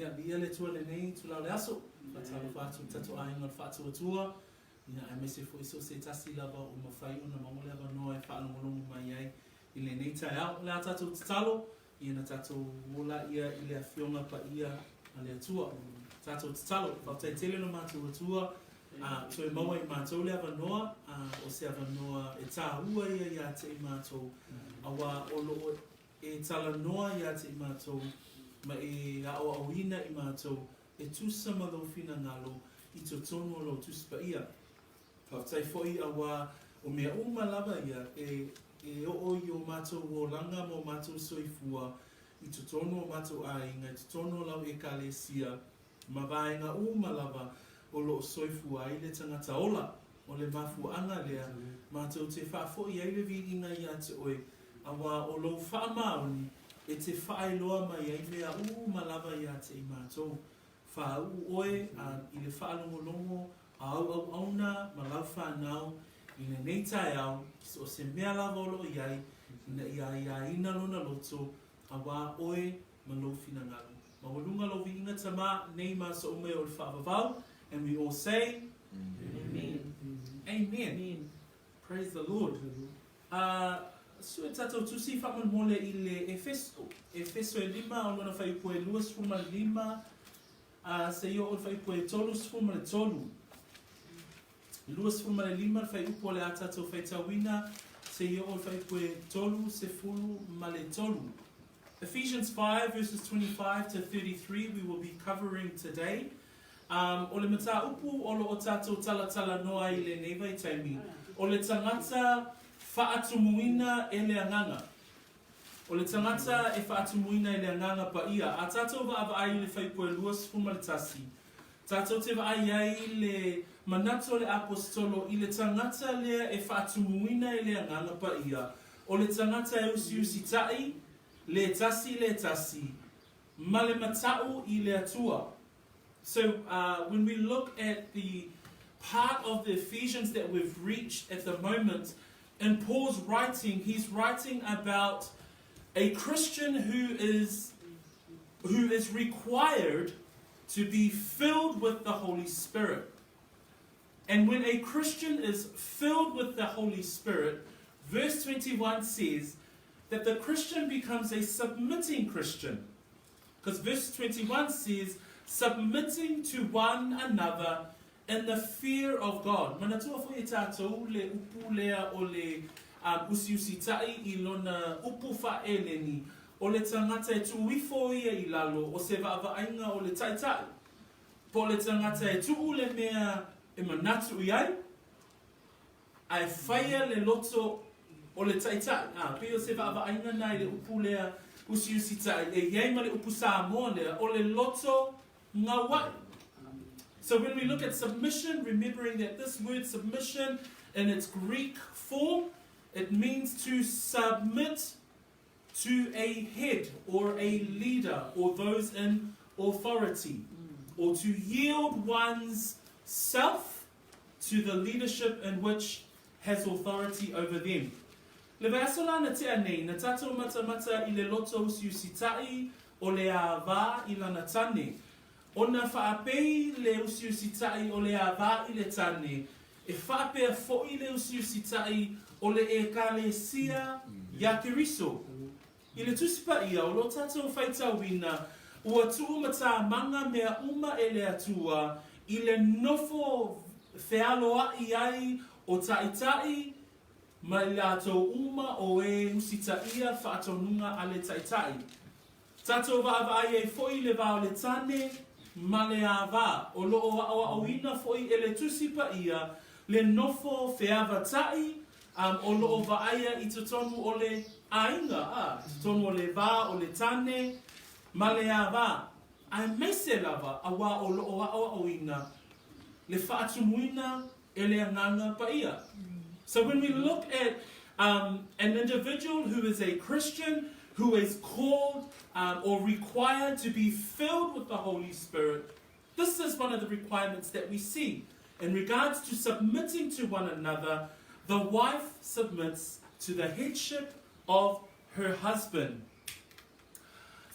Ia, viia le Atua i lenei itula o le aso. Faatalofa atu i le tatou aiga o le Faatuatua, ia, aemaise foi so o se tasi lava ua mafai ona maua le avanoa e faalogologo mai ai i lenei taeao. O le a tatou tatalo, ia na tatou ola ia i le Afioga Paia a le Atua. Tatou tatalo, Faafetai tele lo matou Atua, a toe maua i matou le avanoa, a o se avanoa e tāua ia ia te i matou, auā o lo o e talanoa ia te i matou ma e aoaoina i matou e tusa ma lou finagalo i totonu o lou Tusi Paia. Faafetai foi auā o mea uma lava ia e e oo i o matou olaga ma o matou soifua i totonu o matou aiga, i totonu o lau Ekalesia, ma vaega uma lava o lo o soifua ai le tagata ola. O le mafuaaga lea matou te faafoi ai le viiga ia te oe, auā o lou faamaoni e te faailoa mai ai mea uma lava ia te i matou. Faauu oe a i le faalogologo a au auauna ma lau fanau i lenei taeao i so o se mea lava o lo o i ai ina ia aiaina lona loto auā oe ma lou finagalo. Maualuga lou viiga Tama, nei ma aso uma e o le faavavau, and we all say, Amen. Amen. Amen. Praise the Lord. Uh, sue tatou tusi faamolemole i le Efeso. Efeso e lima o lona fuaiupu e 25, uh, seia oo i le fuaiupu e 33. 25 le fuaiupu o le a tatou faitauina, seia oo i le fuaiupu e 33. Ephesians 5 verses 25 to 33 we will be covering today. Um, o le mataupu o lo o tatou talatalanoa ai i lenei vaitaimi, o le tagata faatumuina e le Agaga. O le tagata e faatumuina e le Agaga Paia. A tatou vaavaai i le fuaiupu e 21, tatou te vaai ai i le manatu o le Aposetolo i le tagata lea e faatumuina e le Agaga Paia, o le tagata e usiusitaʻi, le tasi le tasi, ma le mataʻu i le Atua. So uh, when we look at the part of the Ephesians that we've reached at the moment, in Paul's writing, he's writing about a Christian who is, who is required to be filled with the Holy Spirit. And when a Christian is filled with the Holy Spirit, verse 21 says that the Christian becomes a submitting Christian. Because verse 21 says, submitting to one another in the fear of God. Manatua foi e tatou le upu lea o le um, usiusitaʻi i lona upu faa-Eleni, o le tagata e tuu ifo ia i lalo o se vaavaaiga o le taitai, po o le tagata e tuu le mea e manatu i ai, ae faia le loto o le taitai. A, pei o se vaavaaiga na i le upu lea usiusitaʻi, e i ai ma le upu Samoa lea, o le loto gauaʻi. So when we look at submission, remembering that this word submission in its Greek form, it means to submit to a head or a leader or those in authority, or to yield one's self to the leadership in which has authority over them. Le vaiaso la na tea nei, na tatou matamata i le loto usiusitaʻi o le āvā i lana tane. Ona faapei le usiusitaʻi o le āvā i le tane, e faapea foʻi le usiusitaʻi o le Ekalesia iā Keriso. I le Tusi Paia o lo tatou faitauina, ua tuu matāmaga mea uma e le Atua i le nofo fealoaʻi ai o Taitai ma i latou uma o e usitaia faatonuga a le Taitai. Tatou vaavaai ai foi i le va o le tane ma le āvā, o lo o aʻoaʻoina foi e le Tusi Paia le nofo feavataʻi um o lo o vaaia i totonu o le aiga, a, i totonu o le va o le tane ma le āvā, aemaise lava auā o lo o aʻoaʻoina le faatumuina e le Agaga Paia. So when we look at um, an individual who is a Christian, who is called um, or required to be filled with the Holy Spirit, this is one of the requirements that we see. In regards to submitting to one another, the wife submits to the headship of her husband.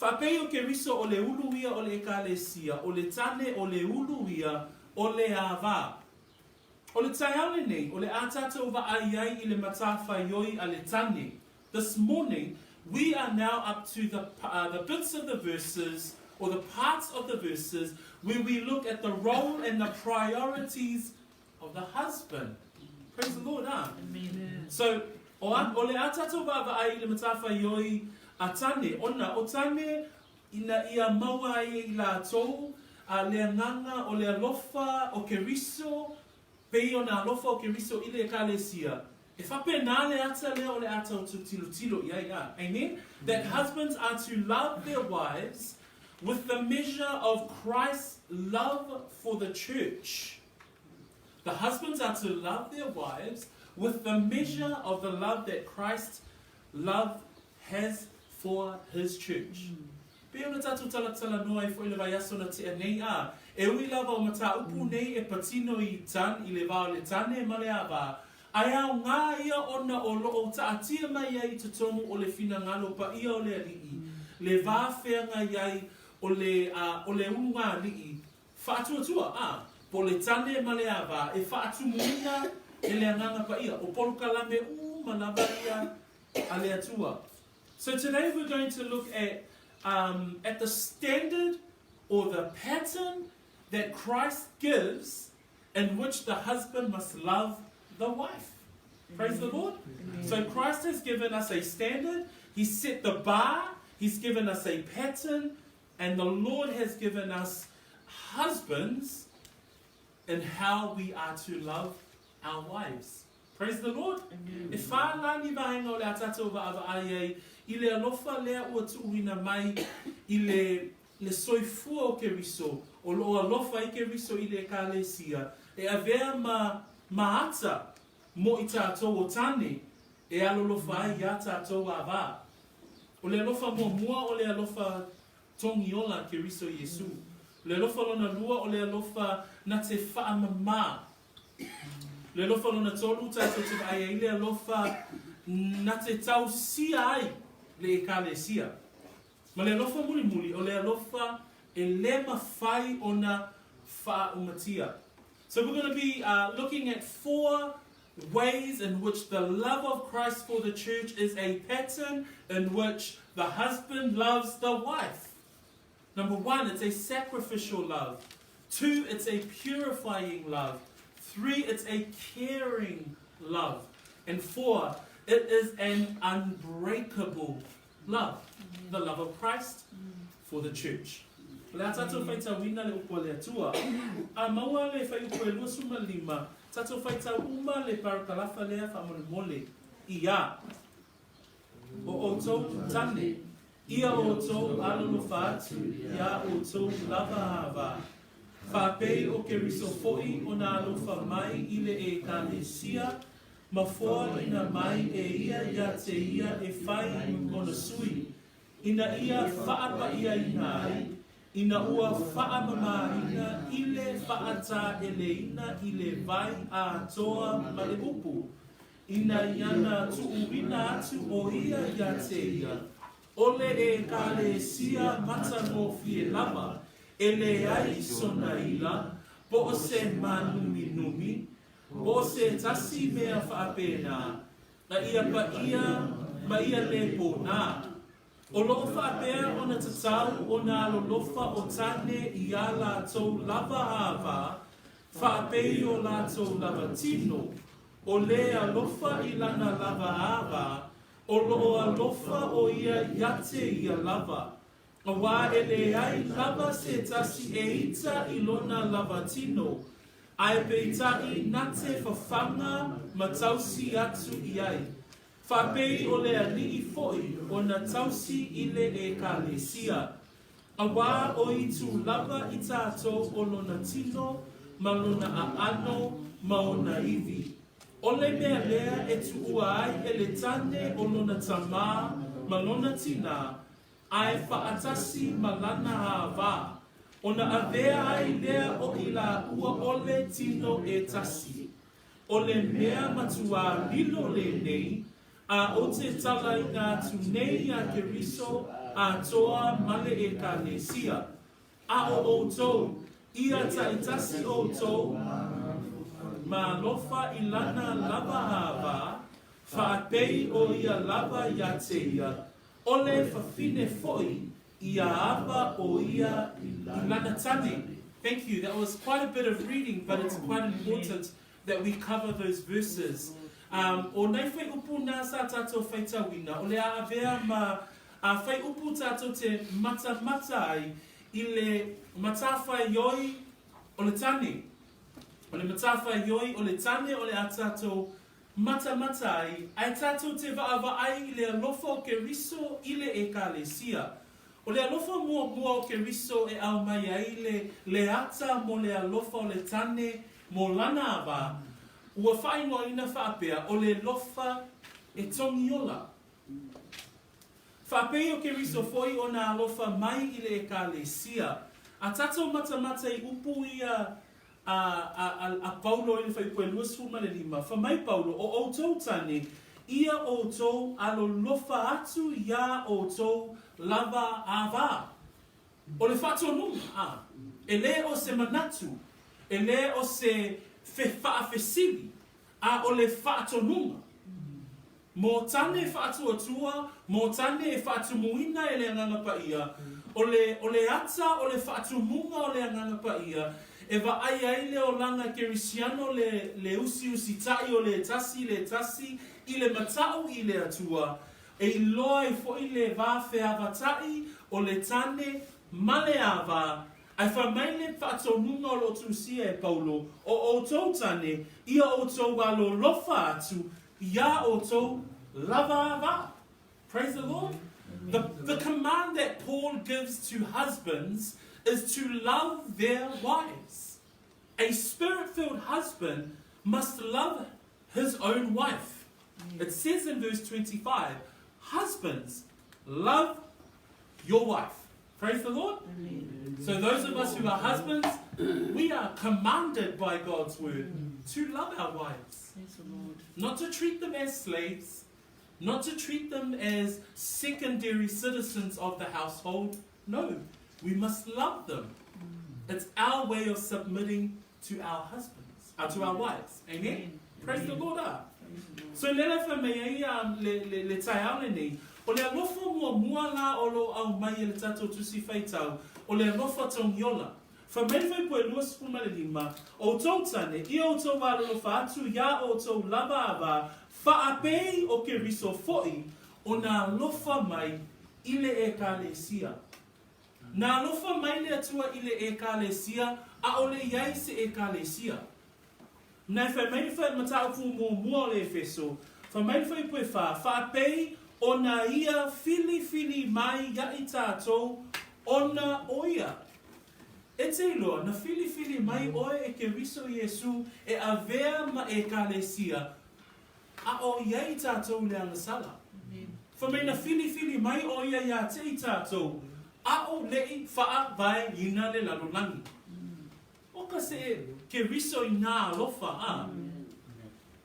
Faapei o Keriso o le ulu ia o le Ekalesia, o le tane o le ulu ia o le ava. O le taeao lenei, o le a tatou vaai ai i le matafaioi a le tane. This morning, we are now up to the bits of the verses, or the parts of the verses, where we look at the role and the priorities of the husband. Praise the Lord, ah. Amen. So, o, a, o le a tatou vaavaai i le matafaioi a tane, ona o tane ina ia maua ai e i latou a le agaga o le alofa o Keriso, pei ona alofa o Keriso i le Ekalesia, e faapena le ata lea o le a tatou tilotilo i ai a. Amen? That husbands are to love their wives with the measure of Christ's love for the church. The husbands are to love their wives with the measure of the love that Christ love has for his church. Pei ona tatou talatalanoa ai foi i le vaiaso na tea nei, a e ui lava o mataupu nei e patino i tan i le va o le tane ma le ava, ae aoga ia ona o loo taatia mai ai i totonu o le finagalo paia o le Alii, le va feagai ai o le, a, o le ulugalii faatuatua, a, po o le tane ma le ava e faatumuina e le Agaga Paia. O polokalame uma lava ia a le Atua. So today we're going to look at the standard or the pattern that Christ gives in which the husband must love the wife. Praise the Lord. So Christ has given us a standard. He set the bar. He's given us a pattern. And the Lord has given us husbands in how we are to love our wives. Praise the Lord. E whā la ni vaenga o le a tatou vaavaai ai i le alofa lea ua tuuina mai i le soifua o Keriso, o loo alofa ai Keriso i le Ekalesia, e avea ma ma ata mo i tatou o tane e alolofa ai iā tatou ava. O le alofa muamua o le alofa togiola Keriso Iesu. O le alofa lona lua o le alofa na te faamamā. Le alofa lona tolu tatou te vaai ai le alofa na te tausia ai le Ekalesia. Ma le alofa mulimuli o le alofa e le mafai ona faaumatia. So we're going to be looking at four ways in which the love of Christ for the church is a pattern in which the husband loves the wife. Number one, it's a sacrificial love. Two, it's a purifying love. Three, it's a caring love. And four, it is an unbreakable love. The love of Christ for the church. O le a tatou faitauina le upu a le Atua. A maua le fuaiupu e 25, tatou faitau uma le parakalafa lea faamolemole. Ia o outou tane, ia outou alolofa atu iā outou lava ava, faapei o Keriso foi ona alofa mai i le Ekalesia, ma foaiina mai e ia iā te ia e fai ona sui, ina ia faapaiaina ai, ina ua faamamāina i le faataeleina i le vai atoa ma le upu, ina iana tuuina atu o ia iā te ia, o le Ekalesia matagofie lava, e leai sona ila, po o se mānuminumi, po o se tasi mea faapena, a ia paia ma ia le pona. O loo faapea ona tatau ona alolofa o tane iā latou lava ava, faapei o latou lava tino, o le alofa i lana lava ava, o loo alofa o ia iā te ia lava. Auā e leai lava se tasi e ita i lona lava tino, ae peitai na te fafaga ma tausi atu i ai. Faapei o le Alii foi ona tausi i le Ekalesia. Auā o itu lava i tatou o lona tino ma lona aano ma ona ivi. O le mea lea e tuua ai e le tane o lona tamā ma lona tinā, ae faatasi ma lana ava, ona avea ai lea o i laua o le tino e tasi. O le mea matuā lilo lenei, a ou te talaina atu nei iā Keriso. atoa ma le Ekalesia. A o ʻoutou, ia taitasi ʻoutou ma alofa i lana lava ava, faapei o ia lava iā te ia, o le fafine foʻi ia ava o ia i lana tane. Thank you. That was quite a bit of reading, but it's quite important that we cover those verses. Um, o nei whaiupu nā sa tātou whaitauina, o le a avea ma a whaiupu tātou te matamata ai i le matawhaioi o le tane. O le matawhaioi o le tane o le a tātou matamata ai, ae tātou te vaavaai i le alofa o Keriso i le Ekalesia. O le alofa muamua o Keriso e ao mai ai le le ata mo le alofa o le tane mo lana ava, ua faaigoaina faapea o le lofa e togiola. Faapei o Keriso foi ona alofa mai i le Ekalesia. A tatou matamata i upu ia a, a, a, a Paulo i le fuaiupu e 25, fa mai Paulo, o ʻoutou tane, ia ʻoutou alolofa atu iā ʻoutou lava ava. O le faatonuga, a, e lē o se manatu, e lē o se fe faafesili, a o le faatonuga. Mo tane faatuatua, mo tane e faatumuina e le Agaga Paia, o le, o le ata o le faatumuga o le Agaga Paia, e vaai ai le olaga Kerisiano le, le usiusitaʻi o le tasi le tasi i le mataʻu i le Atua, e iloa ai foʻi le va feavataʻi o le tane ma le ava, Ae fai mai le faatonuga o lo o tusia e Paulo, O ʻoutou tane, ia ʻoutou alolofa atu iā ʻoutou lava ava. Praise the Lord. The, the command that Paul gives to husbands is to love their wives. A spirit-filled husband must love his own wife. It says in verse 25, Husbands, love your wife. Praise the Lord. Amen. So those of us who are husbands, we are commanded by God's word to love our wives. Not to treat them as slaves, not to treat them as secondary citizens of the household. No, we must love them. It's our way of submitting to our husbands, to our wives. Amen? Amen. Praise the Lord. Ah. So le le fa mai ai le le le taeao lenei, o le alofa muamua la o lo aumai e le tatou Tusi Faitau, o le alofa togiola. Fai mai le fuaiupu e 25, ʻOutou tane, ia ʻoutou alolofa atu iā ʻoutou lava ava, faapei o Keriso foʻi ona alofa mai i le Ekalesia. Na alofa mai le Atua i le Ekalesia, ʻaʻole i ai se Ekalesia. Na e fai mai le fai mataupu muamua o le Efeso, fai mai le fuaiupu e fa, faapei ona ia filifili mai iaʻi tatou ona o ia. E te iloa, na filifili mai ʻoe e Keriso Iesū e avea ma Ekalesia, a o i ai tatou i le agasala. Fai mai na filifili mai ʻo ia iā te i tatou, a o leʻi faavaeina le lalolagi. ʻO ka se Keriso i nā alofa, a.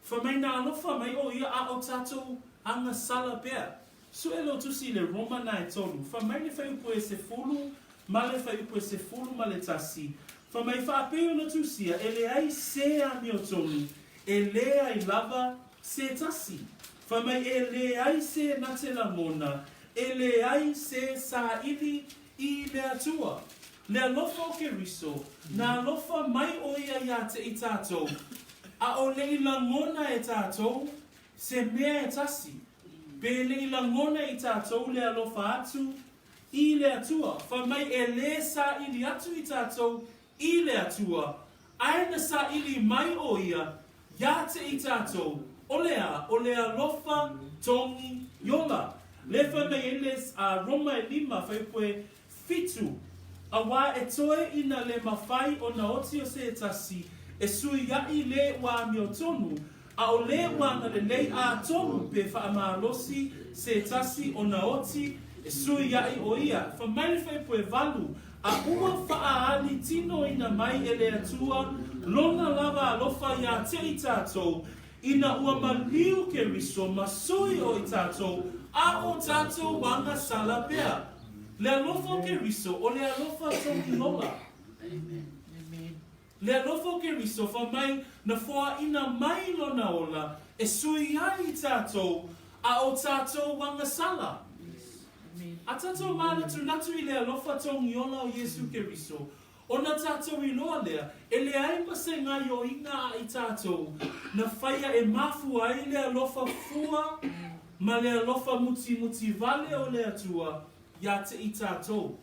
Fai mai na alofa mai ʻo ia a o tatou agasala pea. Suʻe lou tusi i le Roma na e tolu, fai mai le fuaiupu e sefulu ma le fuaiupu e 11, fai mai faapei ona tusia e leai se amiotonu, e leai lava se tasi. Fai mai e leai se na te lagona, e leai se saʻili i le Atua. Le alofa o Keriso, na alofa mai ʻo ia iā te i tatou, ʻaʻole i lagona e tatou se mea e tasi, pe le i lagona i tatou le alofa atu i le Atua. Fai mai e lē saʻili atu i tatou i le Atua, ae na saʻili mai ʻo ia iā te i tatou, o le a, o le alofa togi iola. Le fai mai ai le a Roma e lima, fuaiupu e Fitu, auā e toe ina le mafai ona oti o se tasi e suiaʻi lē ua amiotonu, a o lē ua agalelei atonu pe faamalosi se tasi ona oti e suiaʻi o ia. Fai mai le fuaiupu e valu, a ua faaali tinoina mai e le Atua lona lava alofa iā te i tatou, ina ua maliu Keriso ma sui o i tatou, a o tatou agasala pea. Le alofa o Keriso, o le alofa togiola. Le alofa o Keriso, fai mai na foaina mai lona ola e sui ai i tatou, a o tatou agasala. A tatou manatunatu i le alofa togiola o Iesu Keriso, ona tatou iloa lea, e leai ma se gaioiga a i tatou na faia e mafua ai le alofa fua ma le alofa mutimuti vale o le Atua ia te i tatou.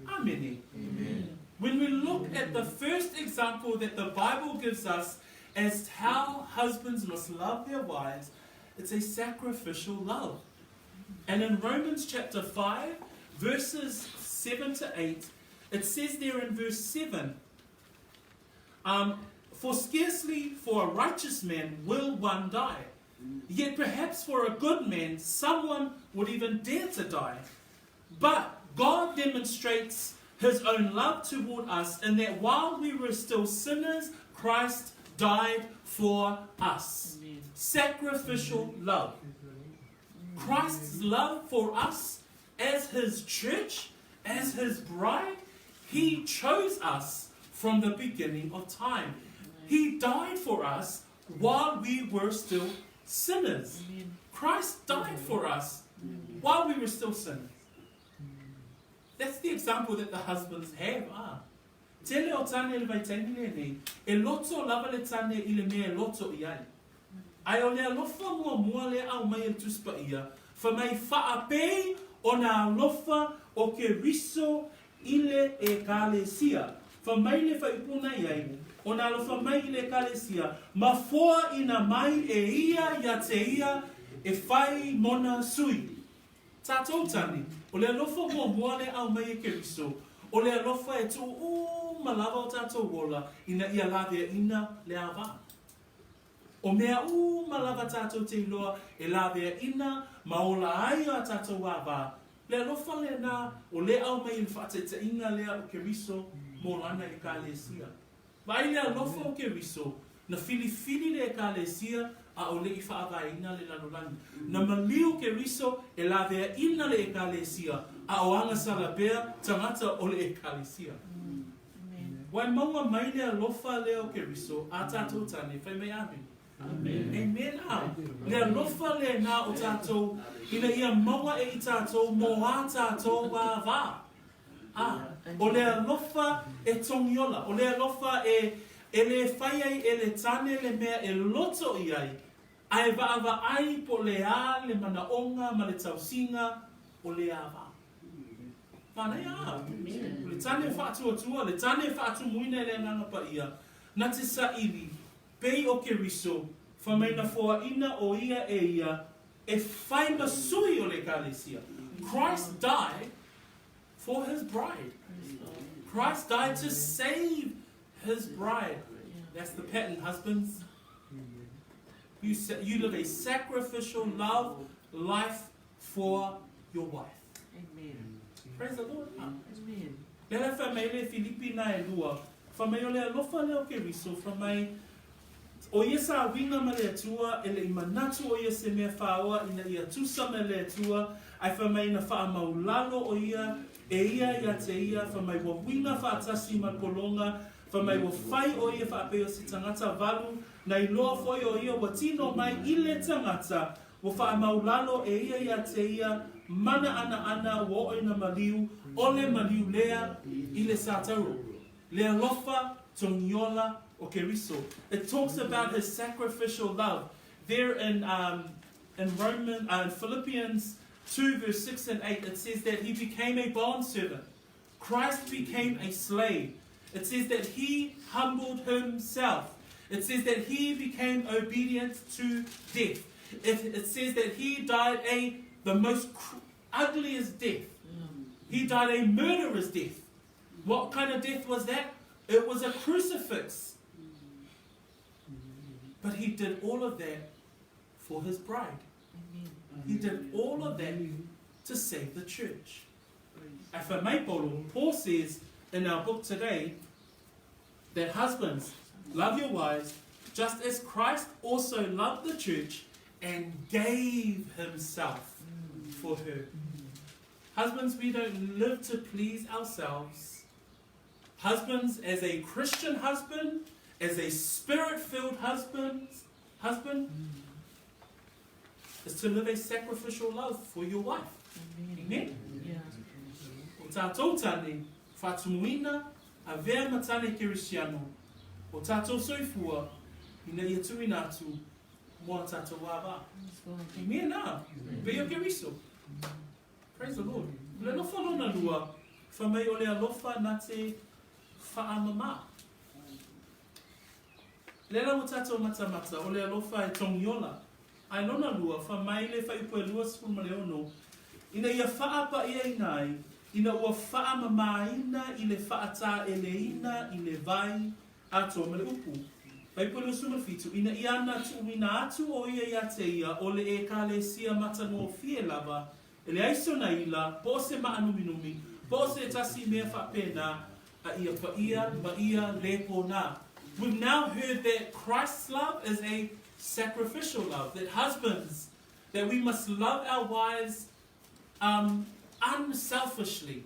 Amene. When we look at the first example that the Bible gives us as how husbands must love their wives, it's a sacrificial love. And in Romans chapter 5, verses 7 to 8, it says there in verse 7, For scarcely for a righteous man will one die, yet perhaps for a good man someone would even dare to die. But God demonstrates his own love toward us in that while we were still sinners, Christ died for us. Amen. Sacrificial love. Christ's love for us as his church, as his bride, he chose us from the beginning of time. He died for us while we were still sinners. Christ died for us while we were still sinners. That's the example that the husbands have. Ah. Tele o tane i le vaitaimi lenei, e loto lava le tane i le mea e loto i ai. Ae o le alofa muamua lea aumai e le Tusi Paia, fai mai faapei ona alofa o Keriso i le Ekalesia. Fai mai le faipuna i ai, ona alofa mai i le Ekalesia, ma foaina mai e ia ia te ia e fai mona sui. Tatou tane, o le alofa muamua lea aumai e Keriso, o le alofa e tuu uma lava o tatou ola ina ia laveaina le ava. O mea uma lava tatou te iloa e laveaina ma ola ai a tatou ava, le alofa lena o lea aumai i le faataitaiga lea o Keriso mo lana Ekalesia. Vaai le alofa o Keriso, na filifili le Ekalesia a o le i faavaeina le lalolagi. Na maliu Keriso e laveaina le Ekalesia, a o agasala pea tagata o le Ekalesia. Wai maua mai le alofa lea o Keriso a tatou tane, fai mai amene. Amen. A, le alofa lena o tatou ina ia maua e i tatou mo a tatou ava. A, o le alofa e togiola, o le alofa e e le fai ai e le tane le mea e loto i ai, a e vaavaai po o le a le manaoga ma le tausiga o le ava. Manaia a! O le tane faatuatua, le tane faatumuina e le Agaga Paia, na te saili, pei o Keriso, fai mai na foaina o ia e ia e fai ma sui o le Ekalesia. Christ died for his bride. Christ died to save his bride. That's the pattern, husbands. You, you live a sacrificial love life for your wife. Amen. Praise the Lord. Amen. Le la fai mai le Filipi na e lua, fai mai o le alofa lea o Keriso, fai mai o ia sa uiga ma le Atua, e le i manatu o ia se mea faoa ina ia tusa ma le Atua, ae fai mai na faamaulalo o ia e ia ia te ia, fai mai ua uiga faatasi ma le pologa, fai mai ua fai o ia faapei o se tagata valu, na iloa foi o ia ua tino mai i le tagata, Ua faamaulalo e ia ia te ia mana anaana ua oo ina maliu, ole maliu lea i le satauro. Le alofa togiola o Keriso. It talks about his sacrificial love there in, um, in, Roman, in Philippians 2 verse 6 and 8. It says that he became a bondservant. Christ became a slave. It says that he humbled himself. It says that he became obedient to death. It, it says that he died a the most ugliest death. He died a murderer's death. What kind of death was that? It was a crucifix. But he did all of that for his bride. He did all of that to save the church. Ae fai mai Paulo, Paul says in our book today that husbands, love your wives just as Christ also loved the church and gave himself for her. Husbands, we don't live to please ourselves. Husbands, as a Christian husband, as a spirit-filled husband, husband, is to live a sacrificial love for your wife. Amen. Yeah. O tātou tane, whātumuina, avea ma tane Kerisiano, o tātou soifua, ina ia tuina atu, mo a tātou ava. Praise God. Amen, ah. Pe o Keriso. Praise the Lord. Le alofa lona lua, fa mai o le alofa na te whaamama. Le la o tātou matamata, o le alofa e tongiola. Ai lona lua, fa mai le whaipu e 26, ina ia whaapa ia ina ai, ina ua whaamamaina i le whaata e le ina i le vai atoa ma le upu. Whaipu e 27, ina ia ana tuuina atu o ia ia te ia, o le ekalesia matagofie lava, e leai sona ila, po o se maanuminumi, po o se tasi mea faapena, a ia paia ma ia le pona. We've now heard that Christ's love is a sacrificial love, that husbands, that we must love our wives unselfishly,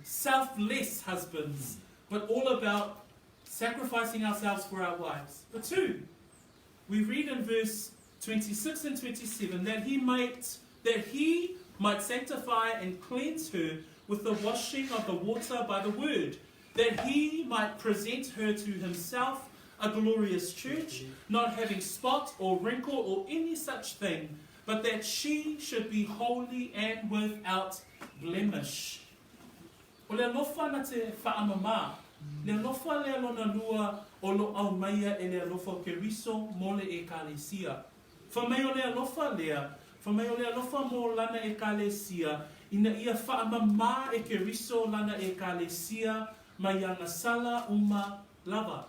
selfless husbands, but all about sacrificing ourselves for our wives. But two, we read in verse 26 and 27 that he might sanctify and cleanse her with the washing of the water by the word, that he might present her to himself a glorious church, not having spot or wrinkle or any such thing, but that she should be holy and without blemish. O le alofa na te whaamama, le alofa le lona lua o lo au maia e le alofa o Keriso mo le ekalesia. Fa mai o le alofa lea, fa mai o le alofa mo lana ekalesia, ina ia whaamama e Keriso lana ekalesia, mai agasala uma lava.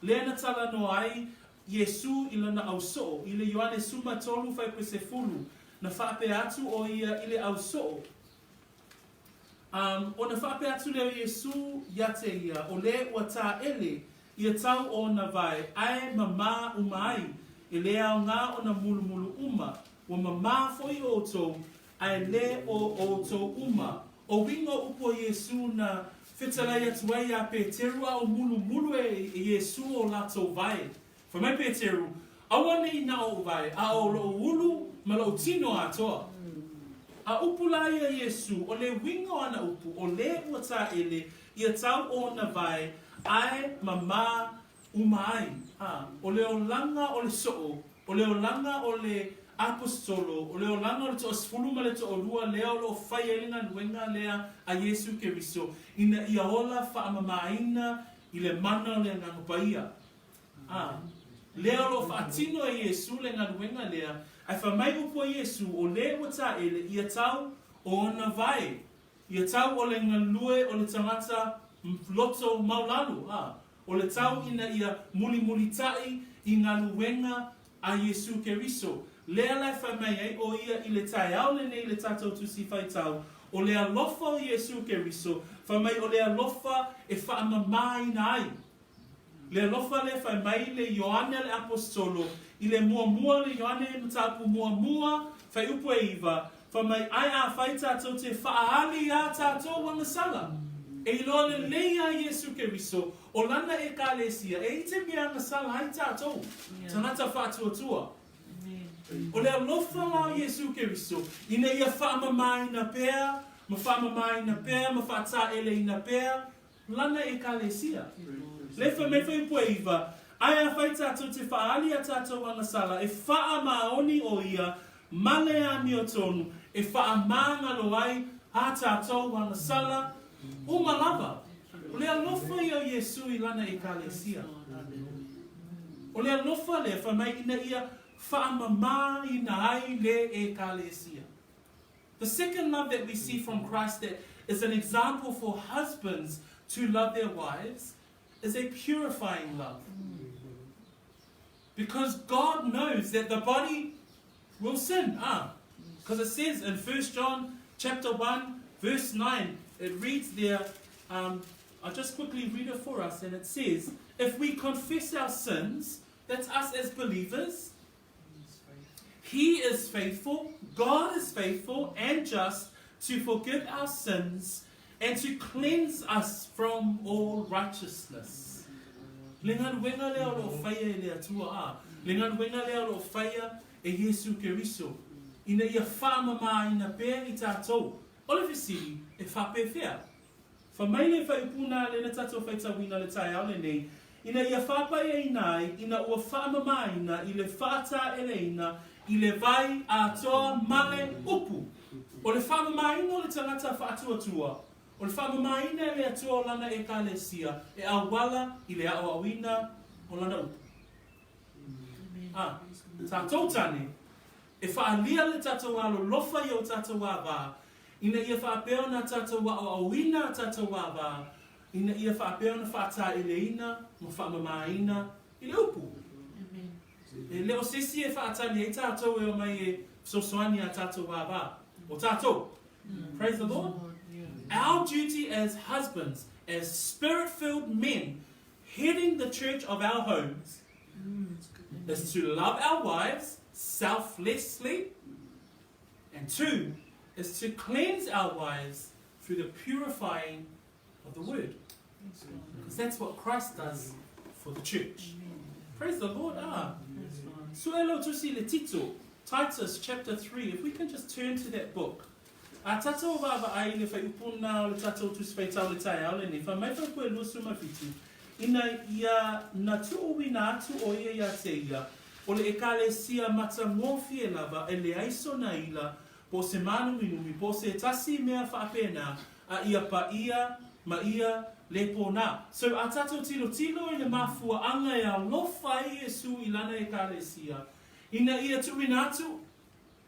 Lea na tala no ai Iesu i lana au soo, i le Ioane 13 whaipu 10, na whaape atu o ia i le au soo. O na whaape atu leo Iesu ia te ia, o le ua tā ele, ia tau o na vai, ae mama uma ai, e le ao ngā o na mulumulu uma, ua mama foi o tou, ae le o o tou uma. O winga upo Iesu na fetalai atu ai a Peteru a o mulumulu e Iesu o latou vai. Fa mai Peteru, aua nei na o vai, a o lo ulu ma lo tino atoa. A upu la ia Iesu, o le winga o ana upu, o le ua tā ele, ia tau o na vai, ae mama uma ai. O le olanga o le soo, o le olanga o le apostolo, o le olanga o le toasefulu ma le toalua lea o loo fai ai le galuega lea a Iesu Keriso, ina ia ola faamamaina i le mana o le Agaga Paia. Lea o loo faatino e Iesu le galuega lea, ae fai mai upu a Iesu, o le ua taele ia tau o ona vae, ia tau o le galue o le tagata loto maulalo, o le tau ina ia mulimulita'i i galuega a Iesu Keriso. Lea la e fai mai ai o ia i le taeao lenei le tatou Tusi Faitau, o le alofa o Iesu Keriso, fai mai o le alofa e faamamaina ai. Le alofa le fai mai le Ioane le apostolo, i le muamua le Ioane mataupu muamua, fai upu e 9, fai mai ai a fai tātou te whaali a tātou agasala. E iloa lelei a Iesu Keriso, o lana ekalesia, e i te mea agasala ai tātou, tagata faatuatua. O le alofa la o Iesu Keriso, ina ia whaamamaina pea, ma whaamamaina pea, ma whaataeleina pea, lana ekalesia. Le fa mai fai upu e 9, ai a fai tātou te whaali a tātou agasala, e whaamaoni o ia, ma le amio tonu, e whaamangalo ai a tātou agasala, uma lava. O le alofa ia o Iesu i lana ekalesia. O le alofa le fa mai ina ia whaamama ina ai le ekalesia. The second love that we see from Christ that is an example for husbands to love their wives is a purifying love. Because God knows that the body will sin. Because it says in 1 John chapter 1 verse 9, it reads there, I'll just quickly read it for us, and it says, if we confess our sins, that's us as believers, He is faithful, God is faithful and just to forgive our sins and to cleanse us from all righteousness. Le galuega lea o lo o faia e le Atua, a, le galuega lea o lo o faia e Iesu Keriso, ina ia faamamāina pea i tatou. O le fesili, e faapefea? Fai mai le faaiupuna lea na tatou faitauina le taeao lenei, ina ia faapaiaina ai ina ua faamamāina i le faataeleina i le vai atoa ma le upu. O le faamamāina o le tagata faatuatua, o le faamamāina e le Atua o Lana Ekalesia e auala i le aoaoina o Lana upu. A tatou tane, e faaalia le tatou alolofa i o tatou ava, ina ia faapea ona tatou aoaoina a tatou ava, ina ia faapea ona faataeleina ma faamamaina i le upu. E le o se isi e faatali ai tatou e omai e fesoasoani i a tatou ava, o tatou. Praise the Lord. Our duty as husbands, as spirit-filled men, heading the church of our homes, is to love our wives selflessly, and two, is to cleanse our wives through the purifying of the word. Because that's what Christ does for the church. Praise the Lord. Ah. Suelo tusi le Tito, Titus chapter 3. If we can just turn to that book. A tatou vaavaai i le faaiupuna o le tatou Tusi Faitau le taeao lenei, fai mai fai koe 27, ina ia na tuuina atu o ia ia te ia, o le Ekalesia matagofie lava e leai sona ila, po o se mānuminumi, po o se tasi mea faapena, a ia paia ma ia le pona. So a tatou tilotilo i le mafuaaga e alofa ai Iesu i lana Ekalesia, ina ia tuuina atu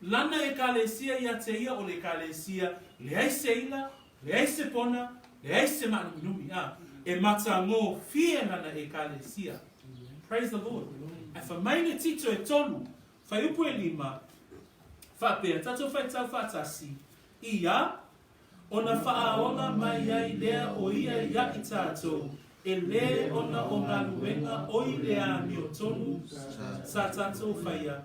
Lana Ekalesia ia te ia o le Ekalesia, leai se ila, leai se pona, leai se maanuminumi, a, e matagofie lana Ekalesia. Praise the Lord. Ae fai mai le Tito e tolu, whaiupu e lima, faapea, tatou whaitau faatasi, ia, ona whaaola mai ai lea o ia ia i tatou, e lē ona o galuega o i le amiotonu sa tatou faia,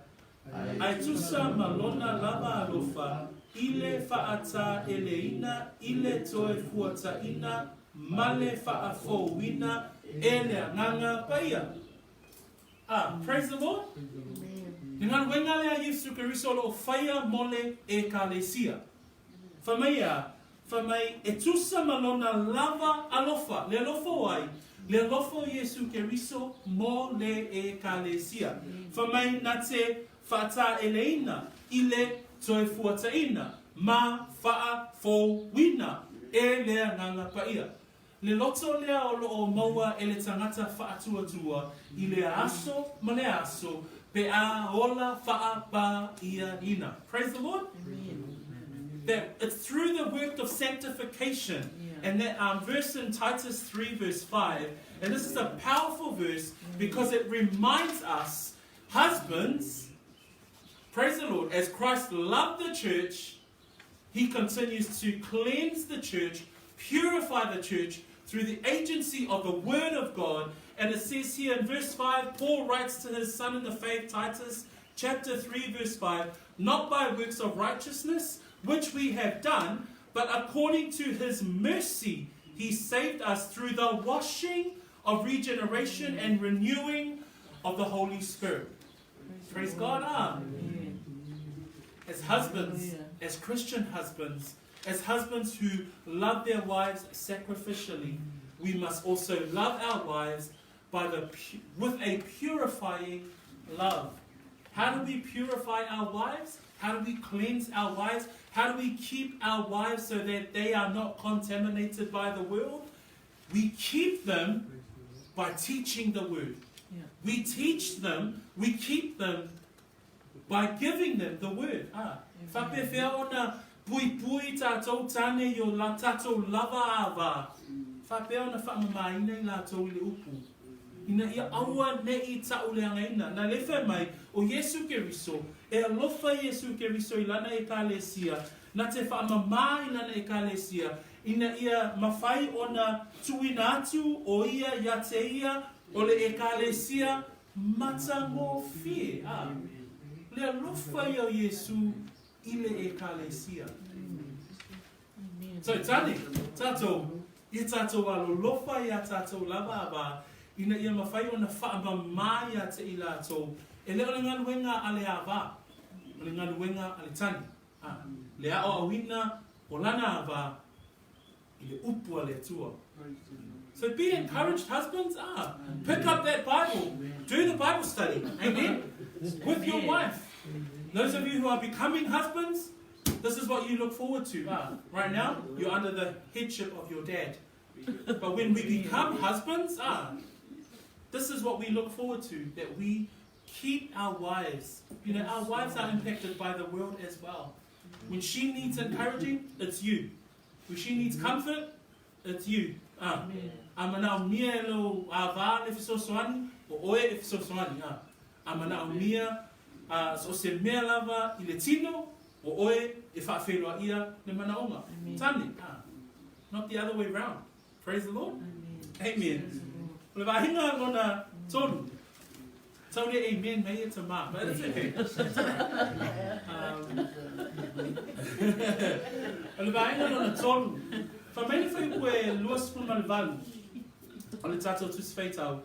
Ae tusa ma lona lava alofa i le faataeleina i le toe fuataina ma le faafouina e le Agaga Paia. Ah, praise the Lord. Le galuega lea a Iesu Keriso o lo o faia mo le Ekalesia. Fai mai a, fai mai e tusa ma lona lava alofa, le alofa o ai? Le alofa o Iesu Keriso mo le Ekalesia. Fai mai na te faataeleina i le toe fuataina ma faafouina e le Agaga Paia. Le loto lea o lo o maua e le tagata faatuatua i le aso ma le aso pe a ola faapaiaina. Praise the Lord. That it's through the work of sanctification. And that verse in Titus 3 verse 5, and this is a powerful verse because it reminds us, husbands, praise the Lord, as Christ loved the church, he continues to cleanse the church, purify the church through the agency of the Word of God. And it says here in verse 5, Paul writes to his son in the faith, Titus, chapter 3, verse 5, not by works of righteousness, which we have done, but according to his mercy, he saved us through the washing of regeneration and renewing of the Holy Spirit. Praise God. Ah. As husbands, as Christian husbands, as husbands who love their wives sacrificially, we must also love our wives by the with a purifying love. How do we purify our wives? How do we cleanse our wives? How do we keep our wives so that they are not contaminated by the world? We keep them by teaching the word. Yeah. We teach them, we keep them by giving them the word. Ah, whapewhea ona puipui tatou tane i o la tatou lava ava. Whapea ona whaamamaina i latou i le upu. Ina ia aua nei ta'uleagaina. Na le fai mai, o Iesu Keriso, e alofa Iesu Keriso i lana Ekalesia, na te whaamamā i lana Ekalesia, ina ia mawhai ona tuuina atu o ia ia te ia o le Ekalesia matagofie. A, le alofa ia o Iesu i le Ekalesia. So tane, tātou, ia tātou alolofa iā tātou lava avā, ina ia mafai ona faamamā iā te i latou, e le o le galuega a le avā, o le galuega a le tane, a, le aoaoina o lana avā i le upu a le Atua. So be encouraged, husbands. Ah, pick up that Bible. Do the Bible study. Amen. With your wife. Those of you who are becoming husbands, this is what you look forward to. Ah, right now, you're under the headship of your dad. But when we become husbands, this is what we look forward to, that we keep our wives. You know, our wives are impacted by the world as well. When she needs encouraging, it's you. When she needs comfort, it's you. Ah. A manaʻomia e lou avā le fesoasoani, o ʻoe e fesoasoani. Ah. A manaʻomia so o se mea lava i le tino, o ʻoe e faafeiloaʻia le manaʻoga. Tane. Ah. Not the other way round. Praise the Lord. Amen. O le vaega lona tolu. Tau le amen mai e tamā, but it's okay. O le vaega lona tolu. Fai mai le fuaiupu e 28 o le tātou Tusi Faitau,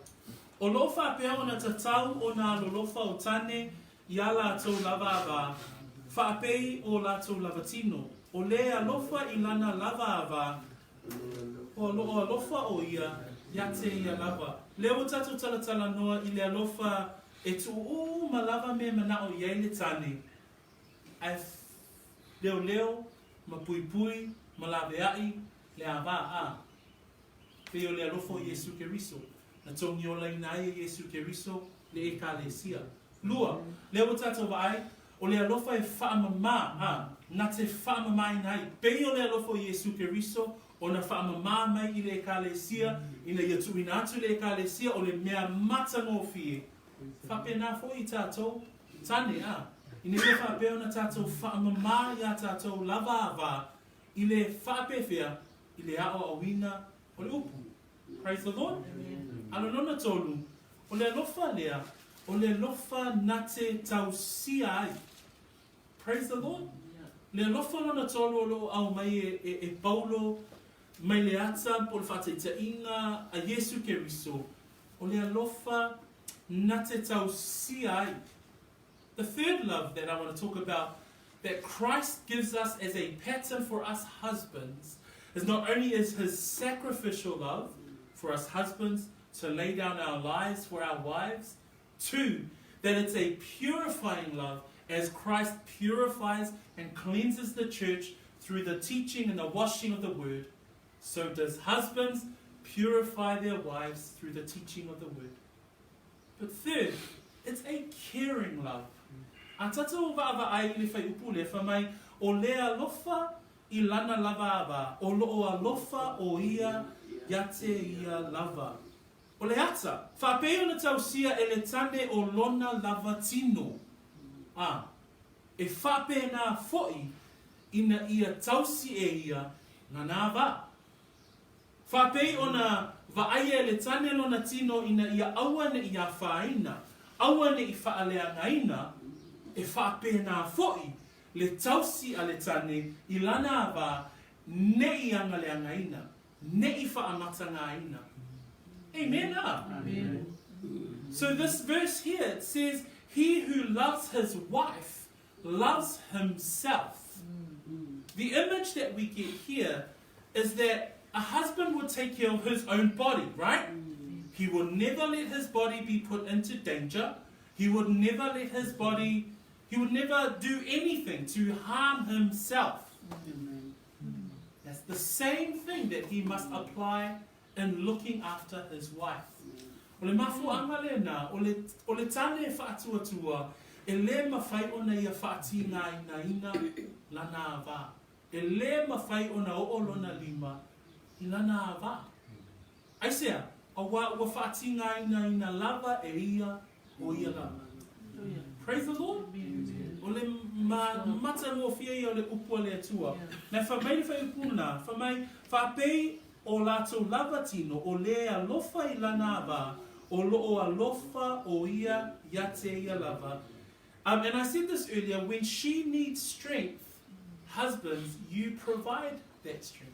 O lo o faapea ona tatau ona alolofa o tane i a latou lava avā, faapei o latou lava tino, o le alofa i lana lava avā, O loʻo alofa ʻo ia iā te ia lava. Lea ua tātou talatalanoa i le alofa e tuʻuʻu ma lava me manaʻo i ai le tane, ae leoleo ma puipui ma laweaʻi le avā a pei o le alofa o Iesū Keriso, na togi olaina ai e Iesū Keriso le ʻEkalesia. Lua, lea ua tātou vaai, o le alofa e faamamā, a, na te faamamāina ai, pei o le alofa o Iesū Keriso, ona faamamā mai i le ʻEkalesia, ina ia tuuina atu le ʻEkalesia o le mea matagofie. Faapena foi i tātou, tane, a, ina ia faapea ona tātou faamamā iā tātou lava avā i le faapefea i le aʻoaʻoina o le upu. Praise the Lord. A lo lona tolu, o le alofa lea, o le alofa na te tausia ai. Praise the Lord. Le alofa lona tolu o lo o aumai e, e, e Paulo mai le ata po o le faataitaiga a Iesu Keriso, o le alofa na te tausia ai. The third love that I want to talk about that Christ gives us as a pattern for us husbands is not only is his sacrificial love for us husbands to lay down our lives for our wives, two, that it's a purifying love as Christ purifies and cleanses the church through the teaching and the washing of the word, so does husbands purify their wives through the teaching of the word. But third, it's a caring love. A tatou vaavaai i le fuaiupu lea, fai mai, o le alofa i lana lava avā, o loʻo alofa ʻo ia iā te ia lava. O le ata, faapei ona tausia e le tane o lona lava tino, a e faapena foʻi ina ia tausi e ia lana avā. Faapei ona vaaia e le tane lona tino ina ia aua neʻi afaina, aua neʻi faaleagaina, e faapena foʻi le tausi a le tane i lana avā neʻi agaleagaina, neʻi faamatagāina. Amen. Amen. So this verse here, it says, he who loves his wife loves himself. The image that we get here is that a husband would take care of his own body, right? He would never let his body be put into danger. He would never let his body, he would never do anything to harm himself. That's the same thing that he must apply in looking after his wife. O le mafuaʻaga lena, o le, o le tane e faatuatua, e lē mafai ona ia faatigāinaina lana avā. E lē mafai ona oo lona lima i lana avā. Aisea, auā ua faatigāinaina lava e ia o ia lava. Praise the Lord. O le ma matagofie ia o le upu a le Atua. Na fai mai le fuaiupu lena, fai mai, faapei o latou lava tino, o le alofa i lana avā, o loʻo alofa ʻo ia iā te ia lava. And I said this earlier, when she needs strength, husbands, you provide. that strength.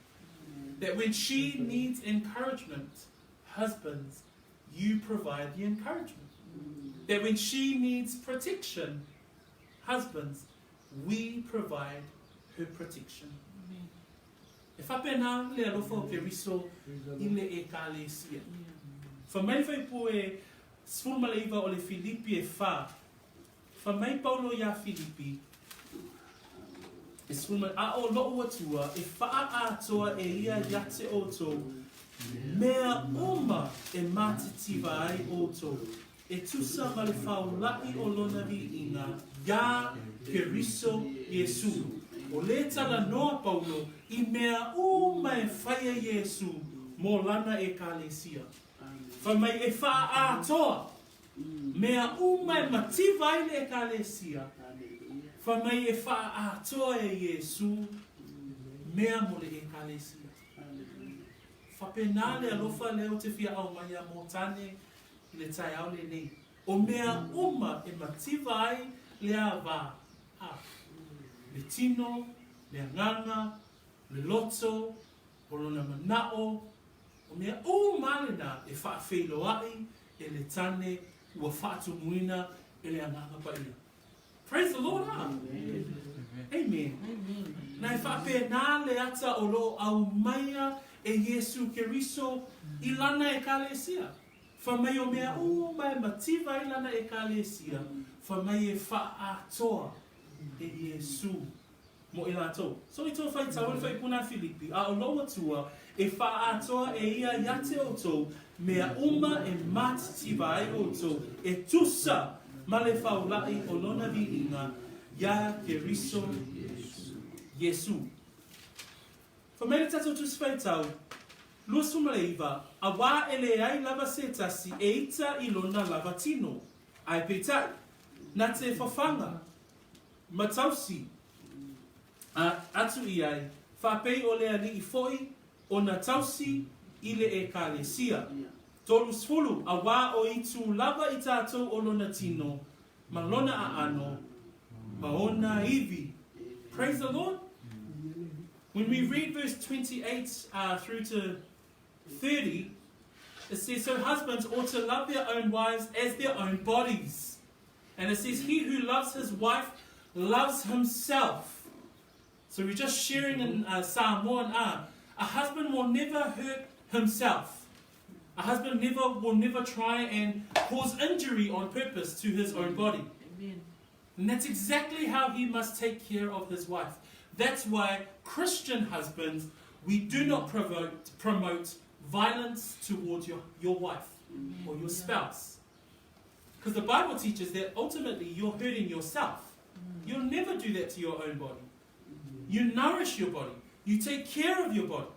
That when she needs encouragement, husbands, you provide the encouragement. That when she needs protection, husbands, we provide her protection. E faapena le alofa o Keriso i le Ekalesia. Fai mai le Fuaiupu e 19 o le Filipi e fa, fai mai Paulo iā Filipi, e 19, A o lou Atua e faaatoa e ia ia te outou mea uma e matitiva ai outou, e tusa ma le faolaʻi o lona viiga iā Keriso Iesū. O lē talanoa Paulo i mea uma e fai e Iesū mo lana Ekalesia. Fai mai e faaatoa mea uma e mativa ai le Ekalesia, fai mai e faaatoa e Iesū mea mo le Ekalesia. Faapena le alofa lea ou te fia aumaia mo tane i le taeao lenei, o mea uma e mativa ai le ava, a, le tino, le agaga, le loto, o lona manao, o mea uma lena e faafeiloai e le tane ua faatumuina e le Agaga Paia. Praise the Lord, a! Amen. Na e faapena le ata o lo o aumaia e Iesu Keriso i lana Ekalesia. Fai mai o mea uma e mativa ai lana Ekalesia, fai mai e faaatoa e Iesu mo i latou. So i tou faitau e le faipuna a Filipi, a o lou Atua e faaatoa e ia ia te outou mea uma e matitiva ai outou e tusa ma le faolaʻi o lona viiga iā Keriso Iesu. Fai mai le tatou Tusi Faitau, 29, Auā e leai lava se tasi e ita i lona lava tino, ae peitai, na te fafaga ma tausi a atu i ai, faapei o le Alii foi ona tausi i le Ekalesia. 30, auā o itu lava i tatou o lona tino, ma lona aano, ma ona ivi. Praise the Lord. When we read verse 28 through to 30, it says, So husbands ought to love their own wives as their own bodies. And it says, He who loves his wife loves himself. So we're just sharing in Samoan, a husband will never hurt himself. A husband never will never try and cause injury on purpose to his own body. Amen. And that's exactly how he must take care of his wife. That's why Christian husbands, we do not provoke, promote violence towards your, your wife or your spouse. Because the Bible teaches that ultimately you're hurting yourself. You'll never do that to your own body. You nourish your body. You take care of your body.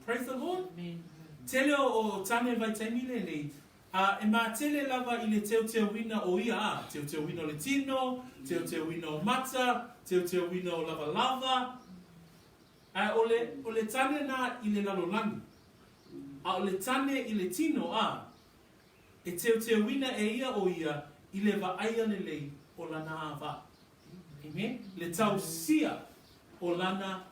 Praise the Lord. Amen. Tele o tane vaitaimi lenei, a e matele lava i le teuteuina o ia, a, teuteuina o le tino, teuteuina o mata, teuteuina o lavalava, ae o le, o le tane na i le lalolagi, a o le tane i le tino, a, e teuteuina e ia o ia i le vaaia lelei o lana ava. Amen? Le tausia o lana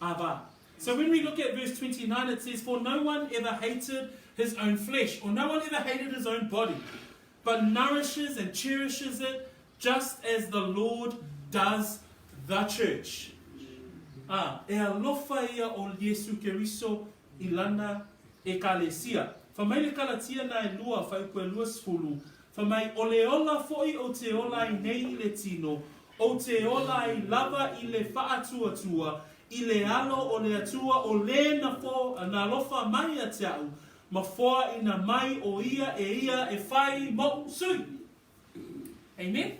ava. So when we look at verse 29, it says, For no one ever hated his own flesh, or no one ever hated his own body, but nourishes and cherishes it just as the Lord does the church. A, e alofa ia o Iesu Keriso i lana Ekalesia. Fai mai le Kalatia na e lua, fuaiupu e 20, fai mai, O le ola foi ou te ola ai nei i le tino, ou te ola ai lava i le faatuatua, i le alo o le Atua o le na fo, na alofa mai ia te aʻu, ma foaina mai o ia e ia e fai moʻu sui. Amen?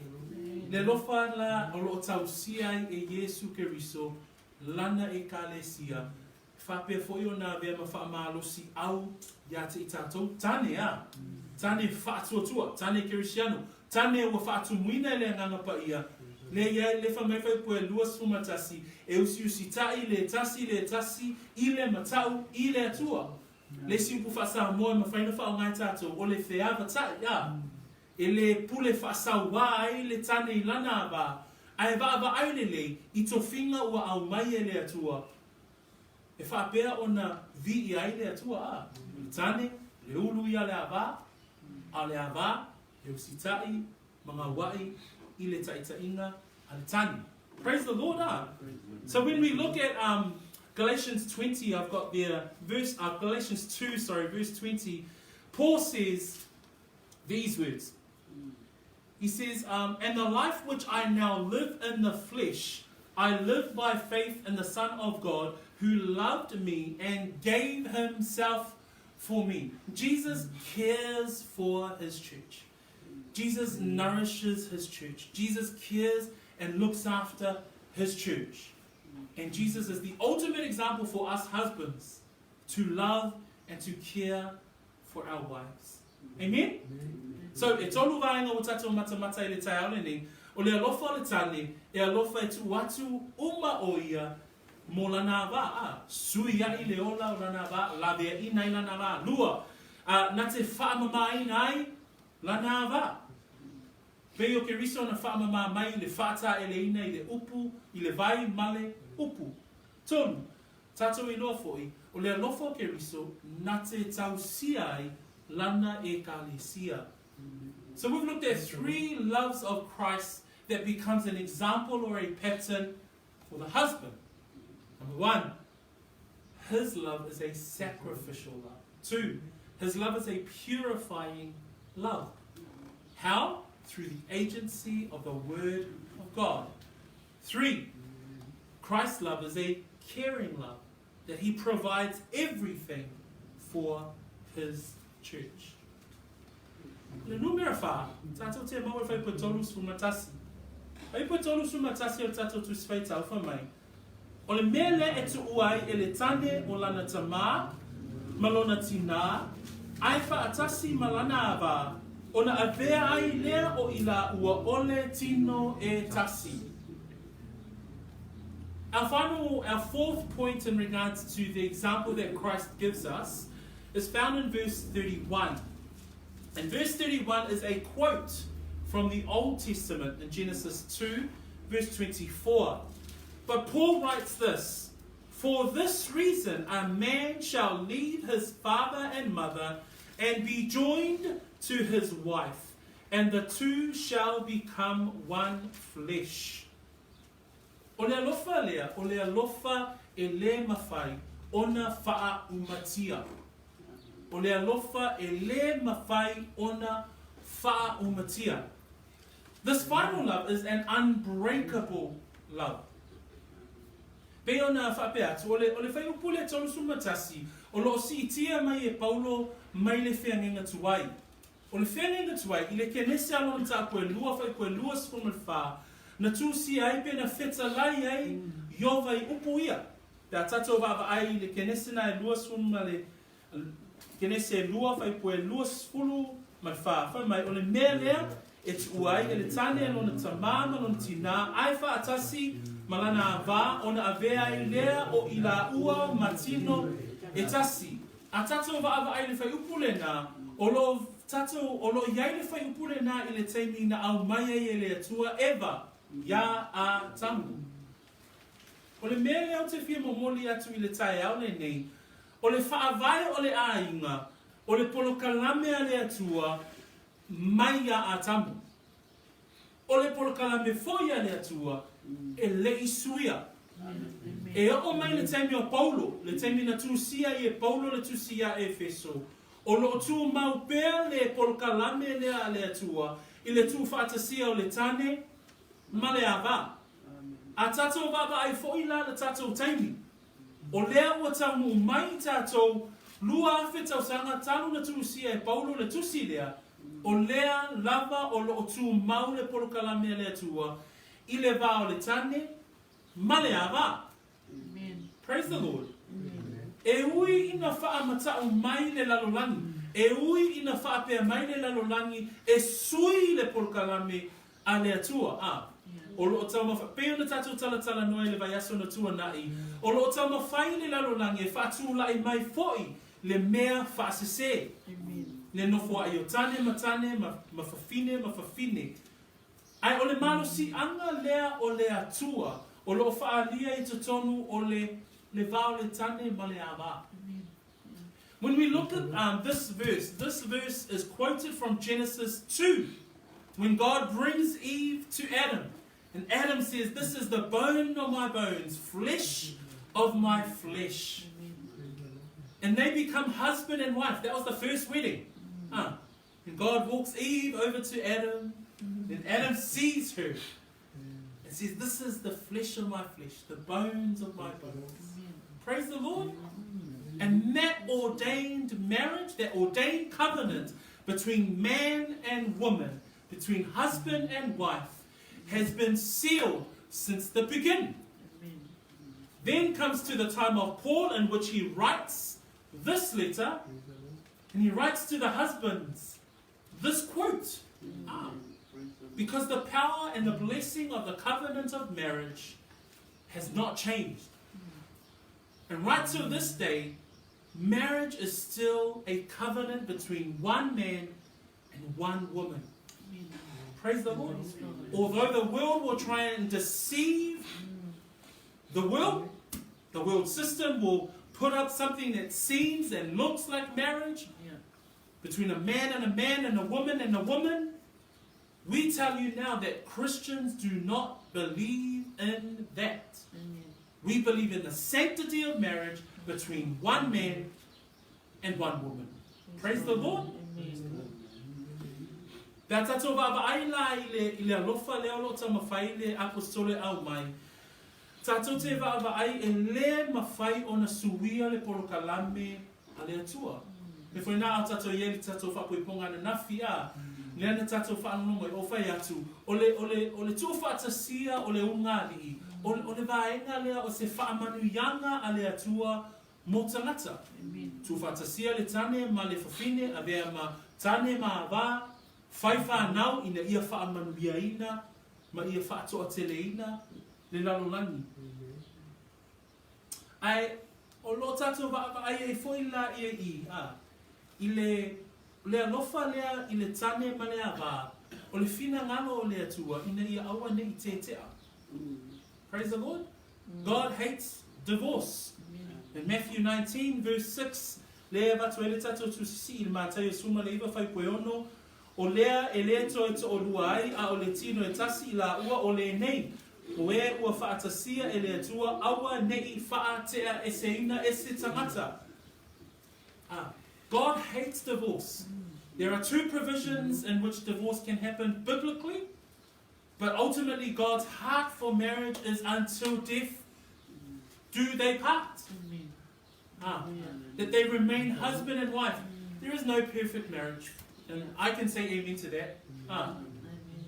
Le alofa la o loo tausia ai e Iesu Keriso lana Ekalesia, faapea foi ona avea ma faamalosi au ia te i tatou, tane a, tane faatuatua, tane kerisiano, tane ua faatumuina e le Agaga Paia, le iai le fai mai faipua e 21, e usiusitai le tasi le tasi i le matau i le Atua. Le isi upu faa-Samoa e mafai ona faaaoga e tatou, o le feavatai, a, e le pule faasauā ai le tane i lana ava, ae vaavaai lelei i tofiga ua aumai e le Atua. E faapea ona viia ai le Atua, a, o le tane, o le ulu ia o le ava, a o le ava, e usitaʻi ma gauaʻi i le taʻitaʻiga a le tane. Praise the Lord, a. So when we look at um, Galatians 20, I've got there, verse, Galatians 2, sorry, verse 20, Paul says these words. He says, um, And the life which I now live in the flesh, I live by faith in the Son of God who loved me and gave himself for me. Jesus cares for his church. Jesus nourishes his church. Jesus cares and looks after his church. And Jesus is the ultimate example for us husbands to love and to care for our wives. Amen? So, e tolu vaega o tatou matamata i le taeao lenei, o le alofa o le tane, e alofa e tuu atu uma o ia mo lana ava, a, suiaʻi le ola o lana ava, laveaʻina ai lana ava. Lua, a, na te faamamaina ai lana ava. Pei o Keriso na faamama mai i le faataeleina i le upu, i le vai ma le upu. Tolu, Tatou iloa foi, o le alofa o Keriso na te tausia ai lana ekalesia. So we've looked at three loves of Christ that becomes an example or a pattern for the husband. Number one, his love is a sacrificial love. Two, his love is a purifying love. How? Through the agency of the Word of God. Three, Christ's love is a caring love, that he provides everything for his church. Le numera whā, tātou te mau e whai po 31. Whai po 31 o tātou tusi whai tauwha mai. O le mea lea e tuua ai e le tane o lana tamā ma lona tinā, ai faatasi ma lana ava, ona avea ai lea o i laua ole tino e tasi. Our final, our fourth point in regards to the example that Christ gives us is found in verse 31. And verse 31 is a quote from the Old Testament in Genesis 2, verse 24. But Paul writes this For this reason, a man shall leave his father and mother and be joined to his wife, and the two shall become one flesh. O le alofa lea, o le alofa e lē mafai ona faaumatia. O le alofa e lē mafai ona faaumatia. This final love is an unbreakable love. Pei ona faapea atu, o le, o le fuaiupu lea 31, o lo o siitia mai e Paulo mai le feagaiga tuai. O le feagaiga tuai, i le Kenese a lona tapu e lua fuaiupu e 24, na tusia ai pe na fetalai ai Iova i upu ia. Pe a tatou vaavaai i le Kenese na e 20 ma le Kenese e lua fuaiupu e 24, fai mai, o le mea lea e tuua ai e le tane e lona tamā ma lona tinā, ae faatasi ma lana avā, ona avea ai lea o i laua ma tino e tasi. A tatou vaavaai i le fuaiupu lenā, o lo o tatou, o lo o i ai le fuaiupu lenā i le taimi na aumai ai e le Atua Eva iā Atamu. O le mea lea ou te fia momoli atu i le taeao lenei, o le faavae o le aiga, o le polokalame a le Atua mai iā Atamu. O le polokalame foi a le Atua, e le i suia. E oo mai le taimi o Paulo, le taimi na tusia ai e Paulo le tusi iā Efeso, o lo o tumau pea le polokalame lea a le Atua i le tuufaatasia o le tane ma le ava. A tatou vaavaai foi la le tatou taimi, o lea ua taunuu mai i tatou 2000 tausaga talu na tuusia e Paulo le tusi lea, o lea lava o lo o tumau le polokalame a le Atua i le va o le tane ma le ava. Praise the Lord. E ui ina faamatau mai le lalolagi, e ui ina faapea mai le lalolagi e sui le polokalame a le Atua, a, o lo o taumafai, pei ona tatou talatalanoa i le vaiaso na tuanai, o lo o taumafai le lalolagi e faatulai mai foi le mea faasese, le nofoaʻi o tane ma tane, ma, ma fafine ma fafine. Ae o le malosiaga lea o le Atua o lo o faaalia i totonu o le. le va o le tane ma le ava. When we look at this verse, this verse is quoted from Genesis 2, when God brings Eve to Adam. And Adam says, This is the bone of my bones, flesh of my flesh. And they become husband and wife. That was the first wedding. Huh. And God walks Eve over to Adam. And Adam sees her and says, This is the flesh of my flesh, the bones of my bones. Praise the Lord. And that ordained marriage, that ordained covenant between man and woman, between husband and wife, has been sealed since the beginning. Then comes to the time of Paul in which he writes this letter, and he writes to the husbands this quote. Ah, because the power and the blessing of the covenant of marriage has not changed. And right till this day, marriage is still a covenant between one man and one woman. Praise the Lord. Although the world will try and deceive the world system will put up something that seems and looks like marriage between a man and a man and a woman and a woman. We tell you now that Christians do not believe in that. Amen. We believe in the sanctity of marriage between one man and one woman. Praise the Lord. Amen. Pe a tatou vaavaai la i le, i le alofa lea o lo o taumafai le Aposetolo e aumai, tatou te vaavaai e lē mafai ona suia le polokalame a le Atua. Me foi nā ao tatou i ai le tatou faapoipoga ananafi, a, lea na tatou faalogologo ai, o fai atu, o le, o le, o le tuufaatasia o le ulugalii, o le, o le vaega lea o se faamanuiaga a le Atua mo tagata. Tuufaatasia le tane ma le fafine, avea ma tane ma avā, fai whanau ina ia faamanuiaina ma ia faatoateleina le lalolagi. Ae o lo o tatou vaavaai ai foi la ia i, a, i le, le alofa lea i le tane ma le avā, o le finagalo o le Atua ina ia aua ne i tetea. Praise the Lord. God hates divorce. In Matthew 19 verse 6, lea e avatu ai le tatou tusisi i le Mataio 19 faaipoeono, O lea e lē toe toʻolua ai, a o le tino e tasi i lāua o lenei, o e ua faatasia e le Atua, aua neʻi faatea eseina e se tagata. Ah, God hates divorce. There are two provisions in which divorce can happen biblically, but ultimately God's heart for marriage is until death do they part. Ah, that they remain husband and wife. There is no perfect marriage. And I can say amen to that. Ah.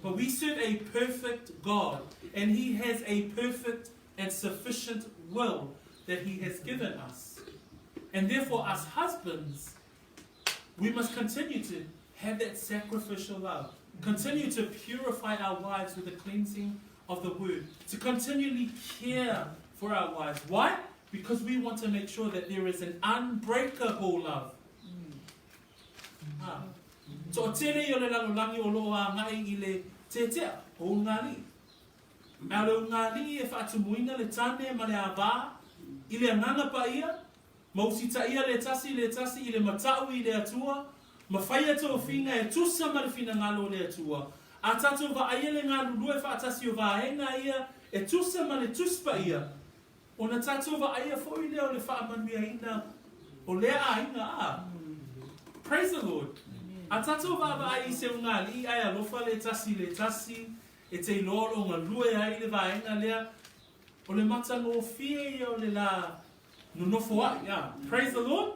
But we serve a perfect God, and He has a perfect and sufficient will that He has given us. And therefore, us husbands, we must continue to have that sacrificial love, continue to purify our wives with the cleansing of the word, to continually care for our wives. Why? Because we want to make sure that there is an unbreakable love. Ah. Toʻatele ia o le lalolagi o lo o agai i le tetea o ulugalii. A o le ulugalii e faatumuina le tane ma le avā i le agaga paia, ma usitaia le tasi le tasi i le matau i le Atua, ma faia tofiga e tusa ma le finagalo o le Atua. A tatou vaaia le galulue faatasi o vaega ia e tusa ma le Tusi Paia, ona tatou vaaia foi lea o le faamanuiaina o lea aiga, a. Praise the Lord. A tatou vaavaai i se ulugalii ae alofa le tasi le tasi, e te iloa o lo o galue ai le vaega lea, o le matagofie ia o le la nonofo ai, a. Praise the Lord.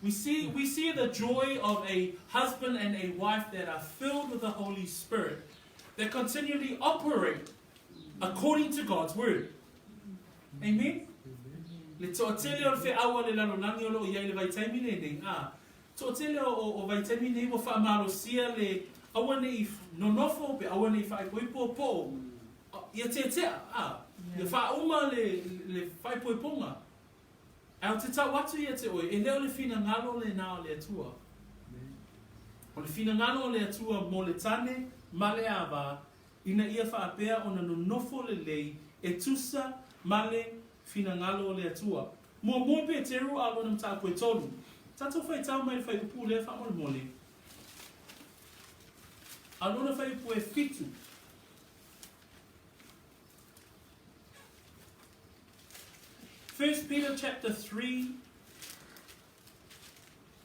We see, we see the joy of a husband and a wife that are filled with the Holy Spirit, that continually operate according to God's word. Amen? Le toatele o le feau a le lalolagi o lo o i ai i le vaitaimi lenei, ā, toatele o, o, o vaitaimi nei ua faamalosia le aua ne i nonofo pe aua ne i faaipoipo po o ia tetea, ā, ia faauma le, le faaipoipoga. Ae ou te tau atu ia te oe, e le o le finagalo lenā o le Atua. O le finagalo o le Atua mo le tane ma le avā, ina ia faapea ona nonofo lelei e tusa ma le. finagalo o le Atua. Muamua Peteru a lona mataupu e tolu. Tatou faitau mai le fuaiupu lea faamolemole. A lona fuaiupu e fitu. First Peter chapter 3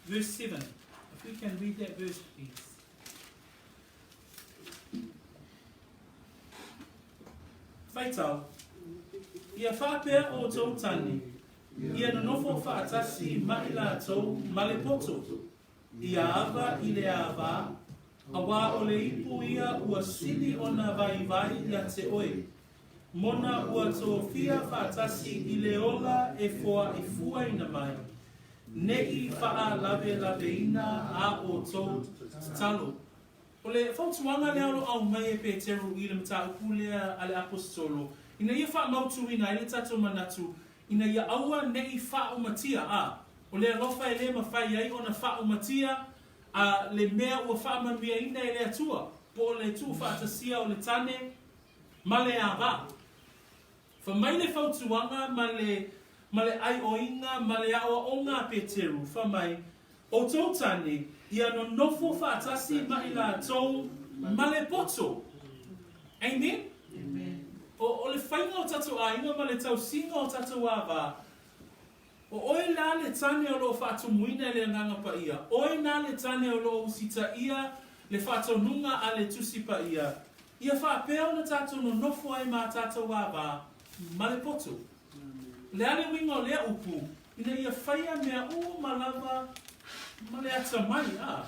verse 7. If we can read that verse, please. Faitau, Ia faapea outou tane, ia nonofo faatasi ma i latou ma le poto, ia ava i le avā, auā o le ipu ia ua sili ona vaivai ia te oe, mona ua tofia faatasi i le ola e foaifuaina mai, ne i faalavelaveina a outou tatalo. O le fautuaga lea o lo o aumai e Peteru i le mataupu lea a le Aposetolo, ina ia faamautuina ai le tatou manatu ina ia aua ne i faaumatia, a o le alofa e le mafai ai ona faaumatia a le mea ua faamanuiaina e le Atua, po o le tuufaatasia o le tane ma le ava. Fa mai le fautuaga ma le ma le aioiga ma le aoaoga a Peteru, fa mai, Outou tane, ia nonofo faatasi ma i latou ma le poto. Amen? O, o le faiga o tatou aiga ma le tausiga o tatou ava, o oe la le tane o lo o faatumuina e le Agaga Paia, oe na le tane o lo o usitaia le faatonuga a le Tusi Paia, ia faapea ona tatou nonofo ai ma a tatou ava ma le poto. O le a le uiga o lea upu, ina ia faia mea uma lava ma le atamai, a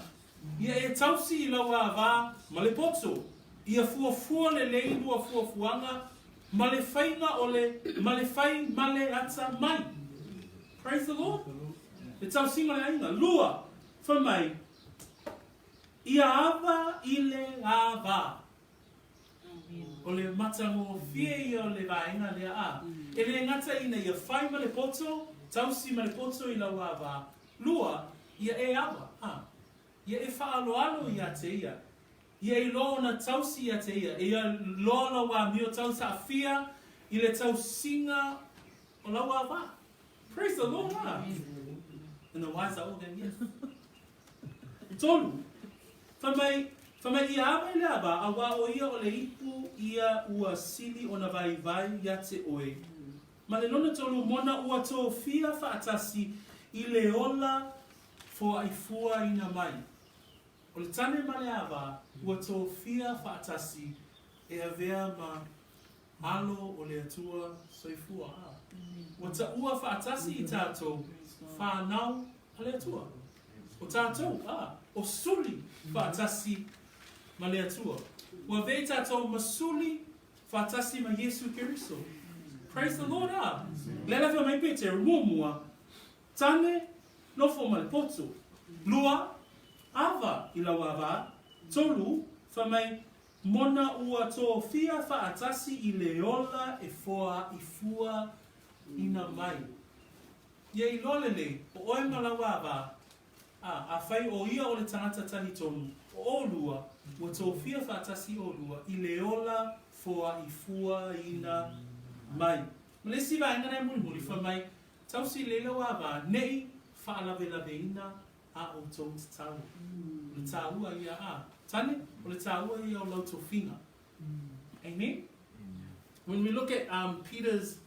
ia e tausi i lau ava ma le poto, ia fuafua lelei lua fuafuaga ma le faiga o le ma le fai ma le atamai. Praise the Lord. Le tausiga o le aiga. Lua, fai mai, ia ava i le ava. O le matagofie ia o le vaega lea, a e le gata ina ia fai ma le poto, tausi ma le poto i lau ava, lua, ia e ava, a ia e faaaloalo ia te ia, ia iloa ona tausi ia te ia, ia loa lau amio tau saafia i le tausiga o lau ava. Praise the Lord, a. And the wives are all going, yes. Tolu, fai mai, fai mai ia ava i le ava, auā o ia o le ipu ia ua sili ona vaivai ia te oe. Ma le lona tolu, mona ua tofia faatasi i le ola foaifuaina mai. O le tane ma le ava ua tofia faatasi e avea ma alo o le Atua soifua. A ua taua faatasi i tatou whanau a le Atua. O tatou, a, o suli faatasi ma le Atua. Ua avea i tatou ma suli faatasi ma Iesu Keriso. Praise the Lord, a. Lea la fai mai Peteru, muamua, tane, nofo ma le poto. Lua, ava i lau ava. Tolu, fai mai, mona ua tofia faatasi i le ola e foaifua ina mai. Ia iloa lelei, o oe ma lau ava, a, afai o ia o le tagata talitonu, o olua, ua tofia faatasi olua i le ola foaifuaina mai. Ma le isi vaega na e mulimuli, fai mai, Tausi lelei lau ava, ne i faalavelaveina a outou tatalo. O le taua ia a tane, o le taua ia o lau tofiga. Amen? When we look at Peter's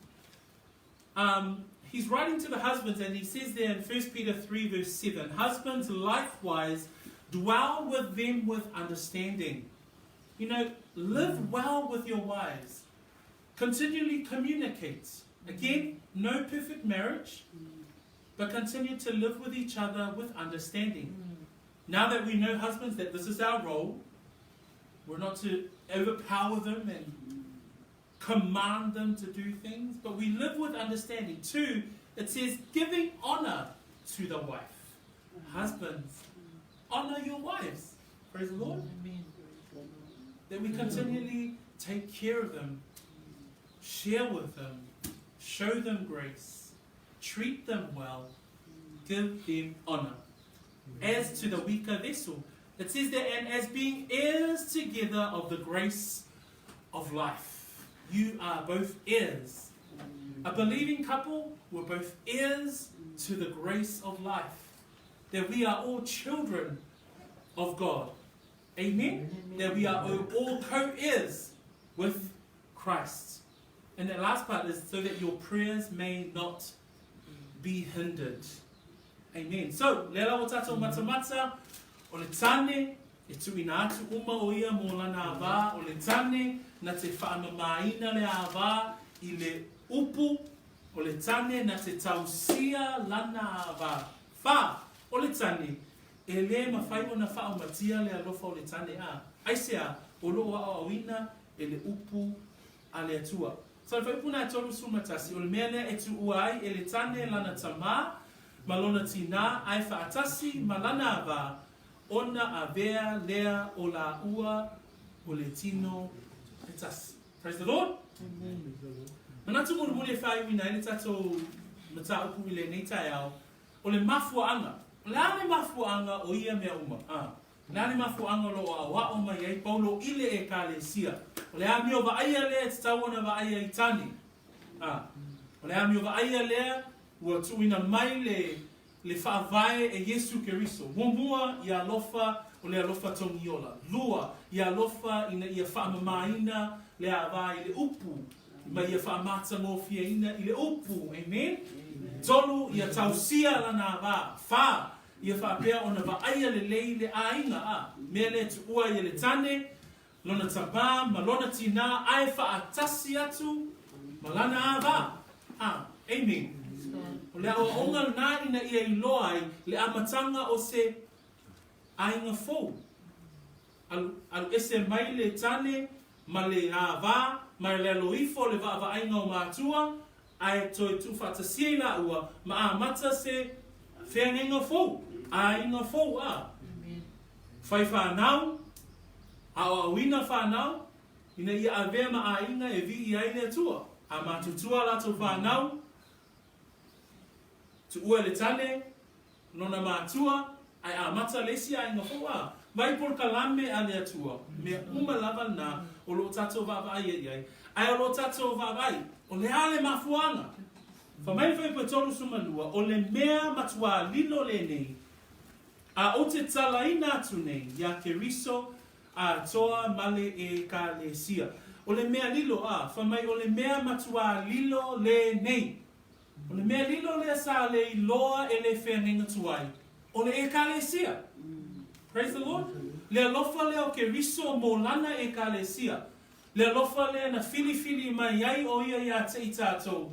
he's writing to the husbands and he says there in 1 Peter 3 verse 7, Husbands likewise dwell with them with understanding. You know, live well with your wives. Continually communicate. Again, no perfect marriage, but continue to live with each other with understanding. Now that we know, husbands, that this is our role, we're not to overpower them and command them to do things, but we live with understanding. Two, it says giving honor to the wife. Husbands, honor your wives. Praise the Lord. Amen. That we continually take care of them, share with them, show them grace, treat them well, give them honor. As to the weaker vessel, it says that, and as being heirs together of the grace of life. You are both heirs. A believing couple were both heirs to the grace of life. That we are all children of God. Amen? Amen. That we are all co-heirs with Christ. And that last part is so that your prayers may not be hindered. Amen. So, le ala o tātou matamata, o le tane, e tuuina atu uma o ia mō lana avā, o le tane, na te whaamamāina le avā i le upu, o le tane, na te tausia lana avā. Whā, o le tane, e lē mawhai ona whaomatia le alofa o le tane a, aisea, o loo aoaoina e le upu a le Atua. So le fuaiupu lena e 31, o le mea lea e tuua ai e le tane lana tamā ma lona tinā ae faatasi ma lana avā, ona avea lea o lāua o le tino e tasi. Praise the Lord. Amen. Manatu mulimuli e faaiuina ai le tatou mataupu i lenei taeao, o le mafuaaga. O le a le mafuaaga o ia mea uma? A. O le a le mafuaaga o lo o aoao mai ai Paulo i le Ekalesia? O le amio vaaia lea e tatau ona vaaia i tane. A. O le amio vaaia lea ua tuuina mai le, le faavae e Iesu Keriso. Muamua, ia alofa, o le alofa togiola. Lua, ia alofa ina ia faamamaina le avā i le upu, ma ia faamatagofieina i le upu. Amen? Tolu, ia tausia lana avā. Fa, Ia faapea ona vaaia lelei le aiga, a mea lea tuua ia le tane, lona tamā ma lona tinā ae faatasi atu ma lana avā. A, amen. O le aoaoga lena ina ia iloa ai le amataga o se aiga fou. Alu, alu ese mai le tane ma le avā ma le aloifo o le vaavaaiga o matua, ae toe tuufaatasia i laua ma amata se feagaiga fou, aiga fou, a. Whai whanau, aoaoina whanau, ina ia avea ma aiga e vii ai le Atua. A matutua latou whanau, tuua le tane, lona matua, ae amata le isi aiga fou, a. Mai polokalame a le Atua, mea uma lava lena o lo o tatou vaavaai ai i ai, ae o lo o tatou vaavaai, o le a le mafuaaga? Fai mai le fuaiupu e 32, o le mea matuā lilo lenei, a ou te talaina atu nei iā Keriso atoa ma le Ekalesia. O le mea lilo, a, fai mai o le mea matuā lilo lenei. O le mea lilo lea sa le iloa e le feagaiga tuai, o le Ekalesia. Praise the Lord. Le alofa lea o Keriso mō lana Ekalesia. Le alofa lea na filifili mai ai ʻo ia iā te i tātou,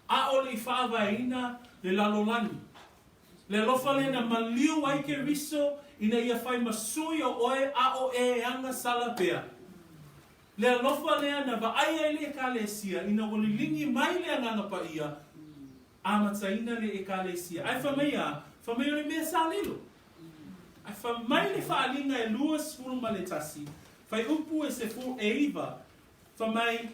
ʻaʻole i faavaeina le lalolagi. Le alofa lea na maliu ai Keriso ina ia fai ma sui o ʻoe a o e aga sala pea. Le alofa lea na vaai ai le Ekalesia ina ua liligi mai le Agaga Paia, amataina le Ekalesia. Ae fai mai a? Fai mai o le mea sa lilo. Ae fai mai le faaaliga e 21, faiupu e 19, fai mai,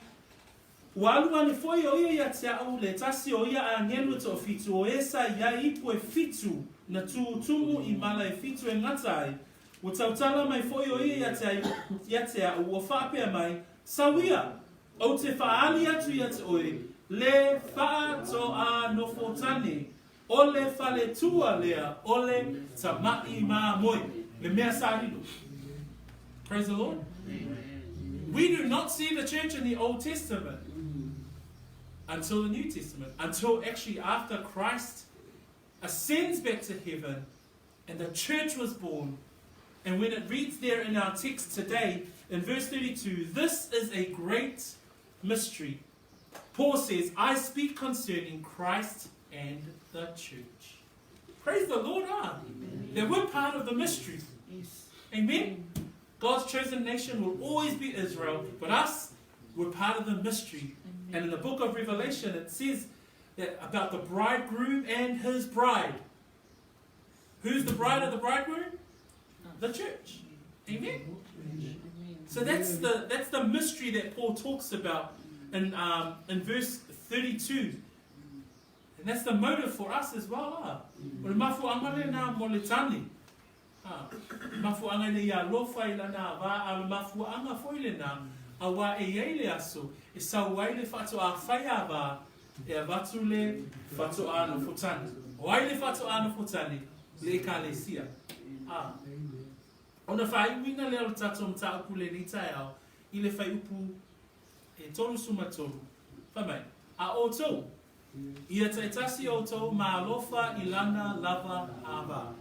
Ua alu ane foi o ia ia te a'u le tasi o ia agelu e toafitu o e sa i ai ipu e fitu na tūtumu i mala e fitu e gata ai, Ua tautala mai foi o ia ia te, ia te a'u, ua faapea mai, Sauia! Ou te faaali atu ia te oe, le faatoa nofo tane, o le faletua lea o le tama'i mamoe, le mea sa lilo. Praise the Lord. We do not see the church in the Old Testament until the New Testament, until actually after Christ ascends back to heaven and the church was born. And when it reads there in our text today, in verse 32, this is a great mystery. Paul says, I speak concerning Christ and the church. Praise the Lord, ah. That we're part of the mystery. Yes. Amen. God's chosen nation will always be Israel, but us, we're part of the mystery. Amen. And in the book of Revelation, it says that about the bridegroom and his bride. Who's the bride of the bridegroom? The church. Amen. So that's the that's the mystery that Paul talks about in um, in verse 32. And that's the motive for us as well. Ah. O le mafuaaga lena mo le tane. Ah. Mafuaaga ina ia alofa i lana avā, a o le mafuaaga foi lena, auā e i ai le aso e sau ai le faatoa fai avā. E avatu le fatoā nofotane. O ai le fatoā nofotane? Le Ekalesia. A. Ona faaiuina lea o le tatou mataupu lenei taeao i le fuaiupu e 33, fai mai, A outou, ia taitasi outou ma alofa i lana lava ava,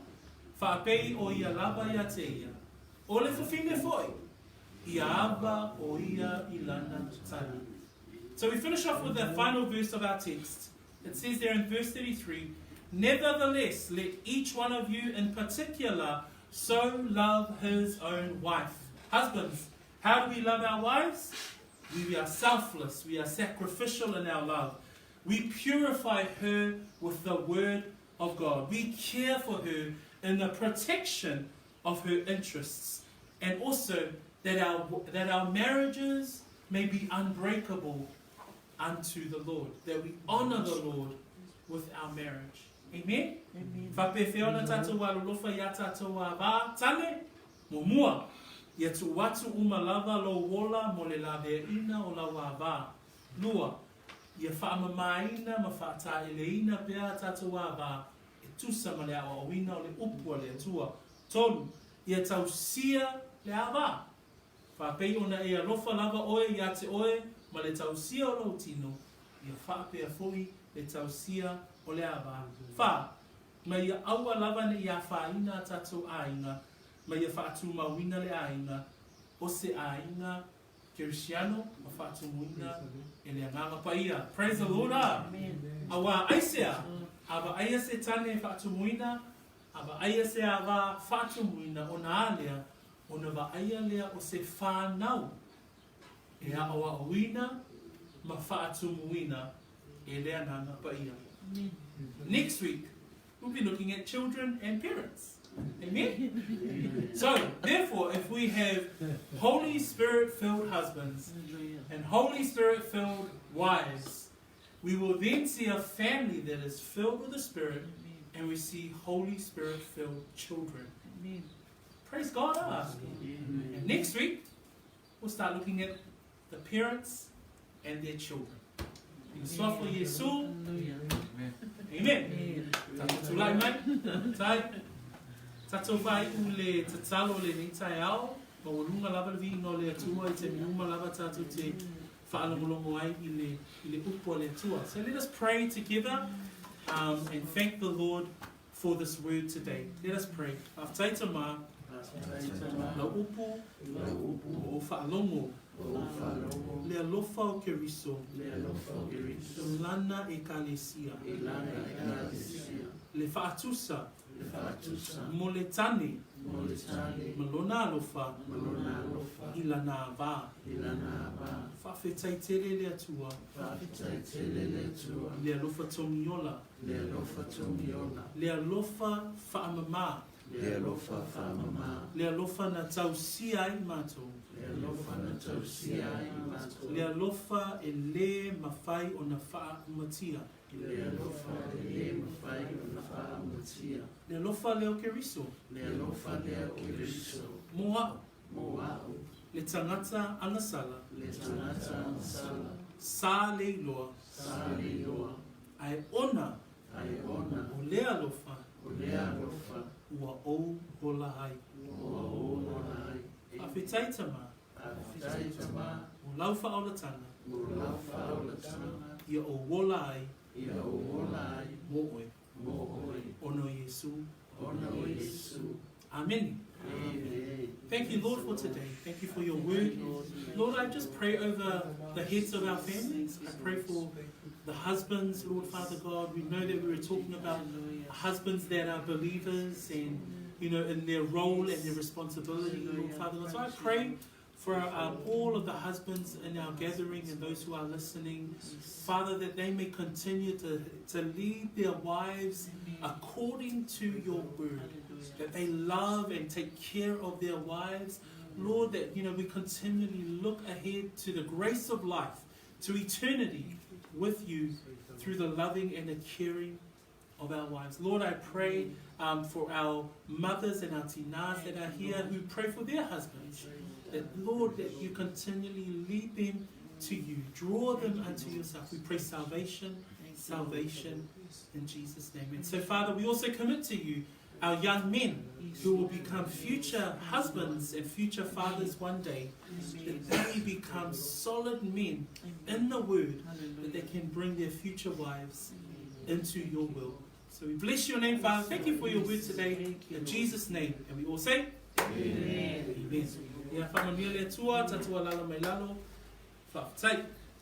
faapei o ia lava ia te ia, o le fafine foi, ia ava o ia i lana tane. So we finish off with the final verse of our text. It says there in verse 33, Nevertheless, let each one of you in particular so love his own wife. Husbands, how do we love our wives? We are selfless, we are sacrificial in our love. We purify her with the word of God. We care for her in the protection of her interests, and also that our marriages may be unbreakable unto the Lord, that we honor the Lord with our marriage. Amen? Amen. Faapefea ona tatou alolofa iā tatou ava tane? Muamua, ia tuu atu uma lava lou ola mo le laveaiina o lau ava. Lua, ia faamamaina ma faataeleina pea a tatou ava e tusa ma le aoaoina o le upu a le Atua. Tolu, ia tausia le ava. Faapei ona e alofa lava oe iā te oe ma le tausia o lou tino, ia faapea foi le tausia o le ava. Fa, ma ia aua lava ne i afaina a tatou aiga, ma ia faatumauina le aiga, o se aiga Kerisiano ma faatumuina e le Agaga Paia. Praise the Lord! A! Auā aisea? A vaaia se tane faatumuina, a vaaia se ava faatumuina ona a lea, ona vaaia lea o se fanau e aoaoina ma faatumuina e le Agaga Paia. Next week, we'll be looking at children and parents. Amen? So, therefore, if we have Holy Spirit-filled husbands and Holy Spirit-filled wives, we will then see a family that is filled with the Spirit, and we see Holy Spirit-filled children. Amen. Praise God. Ah. And next week, we'll start looking at the parents and their children. I le Suafa o Iesu. Amen. Tatou tulai mai, tai, tatou faaiu le tatalo i lenei taeao, maualuga lava le viiga o le Atua i taimi uma lava tatou te faalogologo ai i le, i le upu a le Atua. So let us pray together and thank the Lord for this word today. Let us pray. Faafetai Tama, lau upu, ua ou faalogo, le alofa o Keriso, lana Ekalesia, le faatusa mo le tane ma lona alofa i lana ava. Faafetai tele le Atua i le alofa togiola, le alofa faamama, Le alofa faamama. Le alofa na tausia ai matou. Le alofa na tausia ai matou. Le alofa e lē mafai ona faaumatia. Le alofa e lē mafai ona faaumatia. Le alofa lea o Keriso. Le alofa lea o Keriso. Mo a'u. Mo a'u. Le tagata agasala. Le tagata agasala. Sa le iloa. Sa le iloa. Ae ona. Ae ona. O lea alofa. O lea alofa. Ua ou ola ai. Ua ou ola ai. Faafetai Tama. Faafetai Tama. Mo lau faaolataga. Mo lau faaolataga. Ia ou ola ai. Ia ou ola ai. Mo oe. Mo oe. Ona o Iesu. Ona o Iesu. Amene. Amen. Thank you, Lord, for today. Thank you for your word. Lord, I just pray over the heads of our families. I pray for the husbands, Lord Father God. We know that we were talking about husbands that are believers and, you know, in their role and their responsibility, Lord Father God. So I pray for all of the husbands in our gathering and those who are listening, Father, that they may continue to lead their wives according to your word, that they love and take care of their wives. Lord, that, you know, we continually look ahead to the grace of life, to eternity with you through the loving and the caring of our wives. Lord, I pray for our mothers and our tinas that are here who pray for their husbands. That, Lord, that you continually lead them to you. Draw them unto yourself. We pray salvation. salvation in Jesus' name. And so, Father, we also commit to you our young men who will become future husbands and future fathers one day, that they become solid men in the word, that they can bring their future wives into your will. So we bless your name, Father. Thank you for your word today. In Jesus' name. And we all say, Amen. Amen. Ia faamanuia le Atua, tatou alaala mai lalo. Faafetai.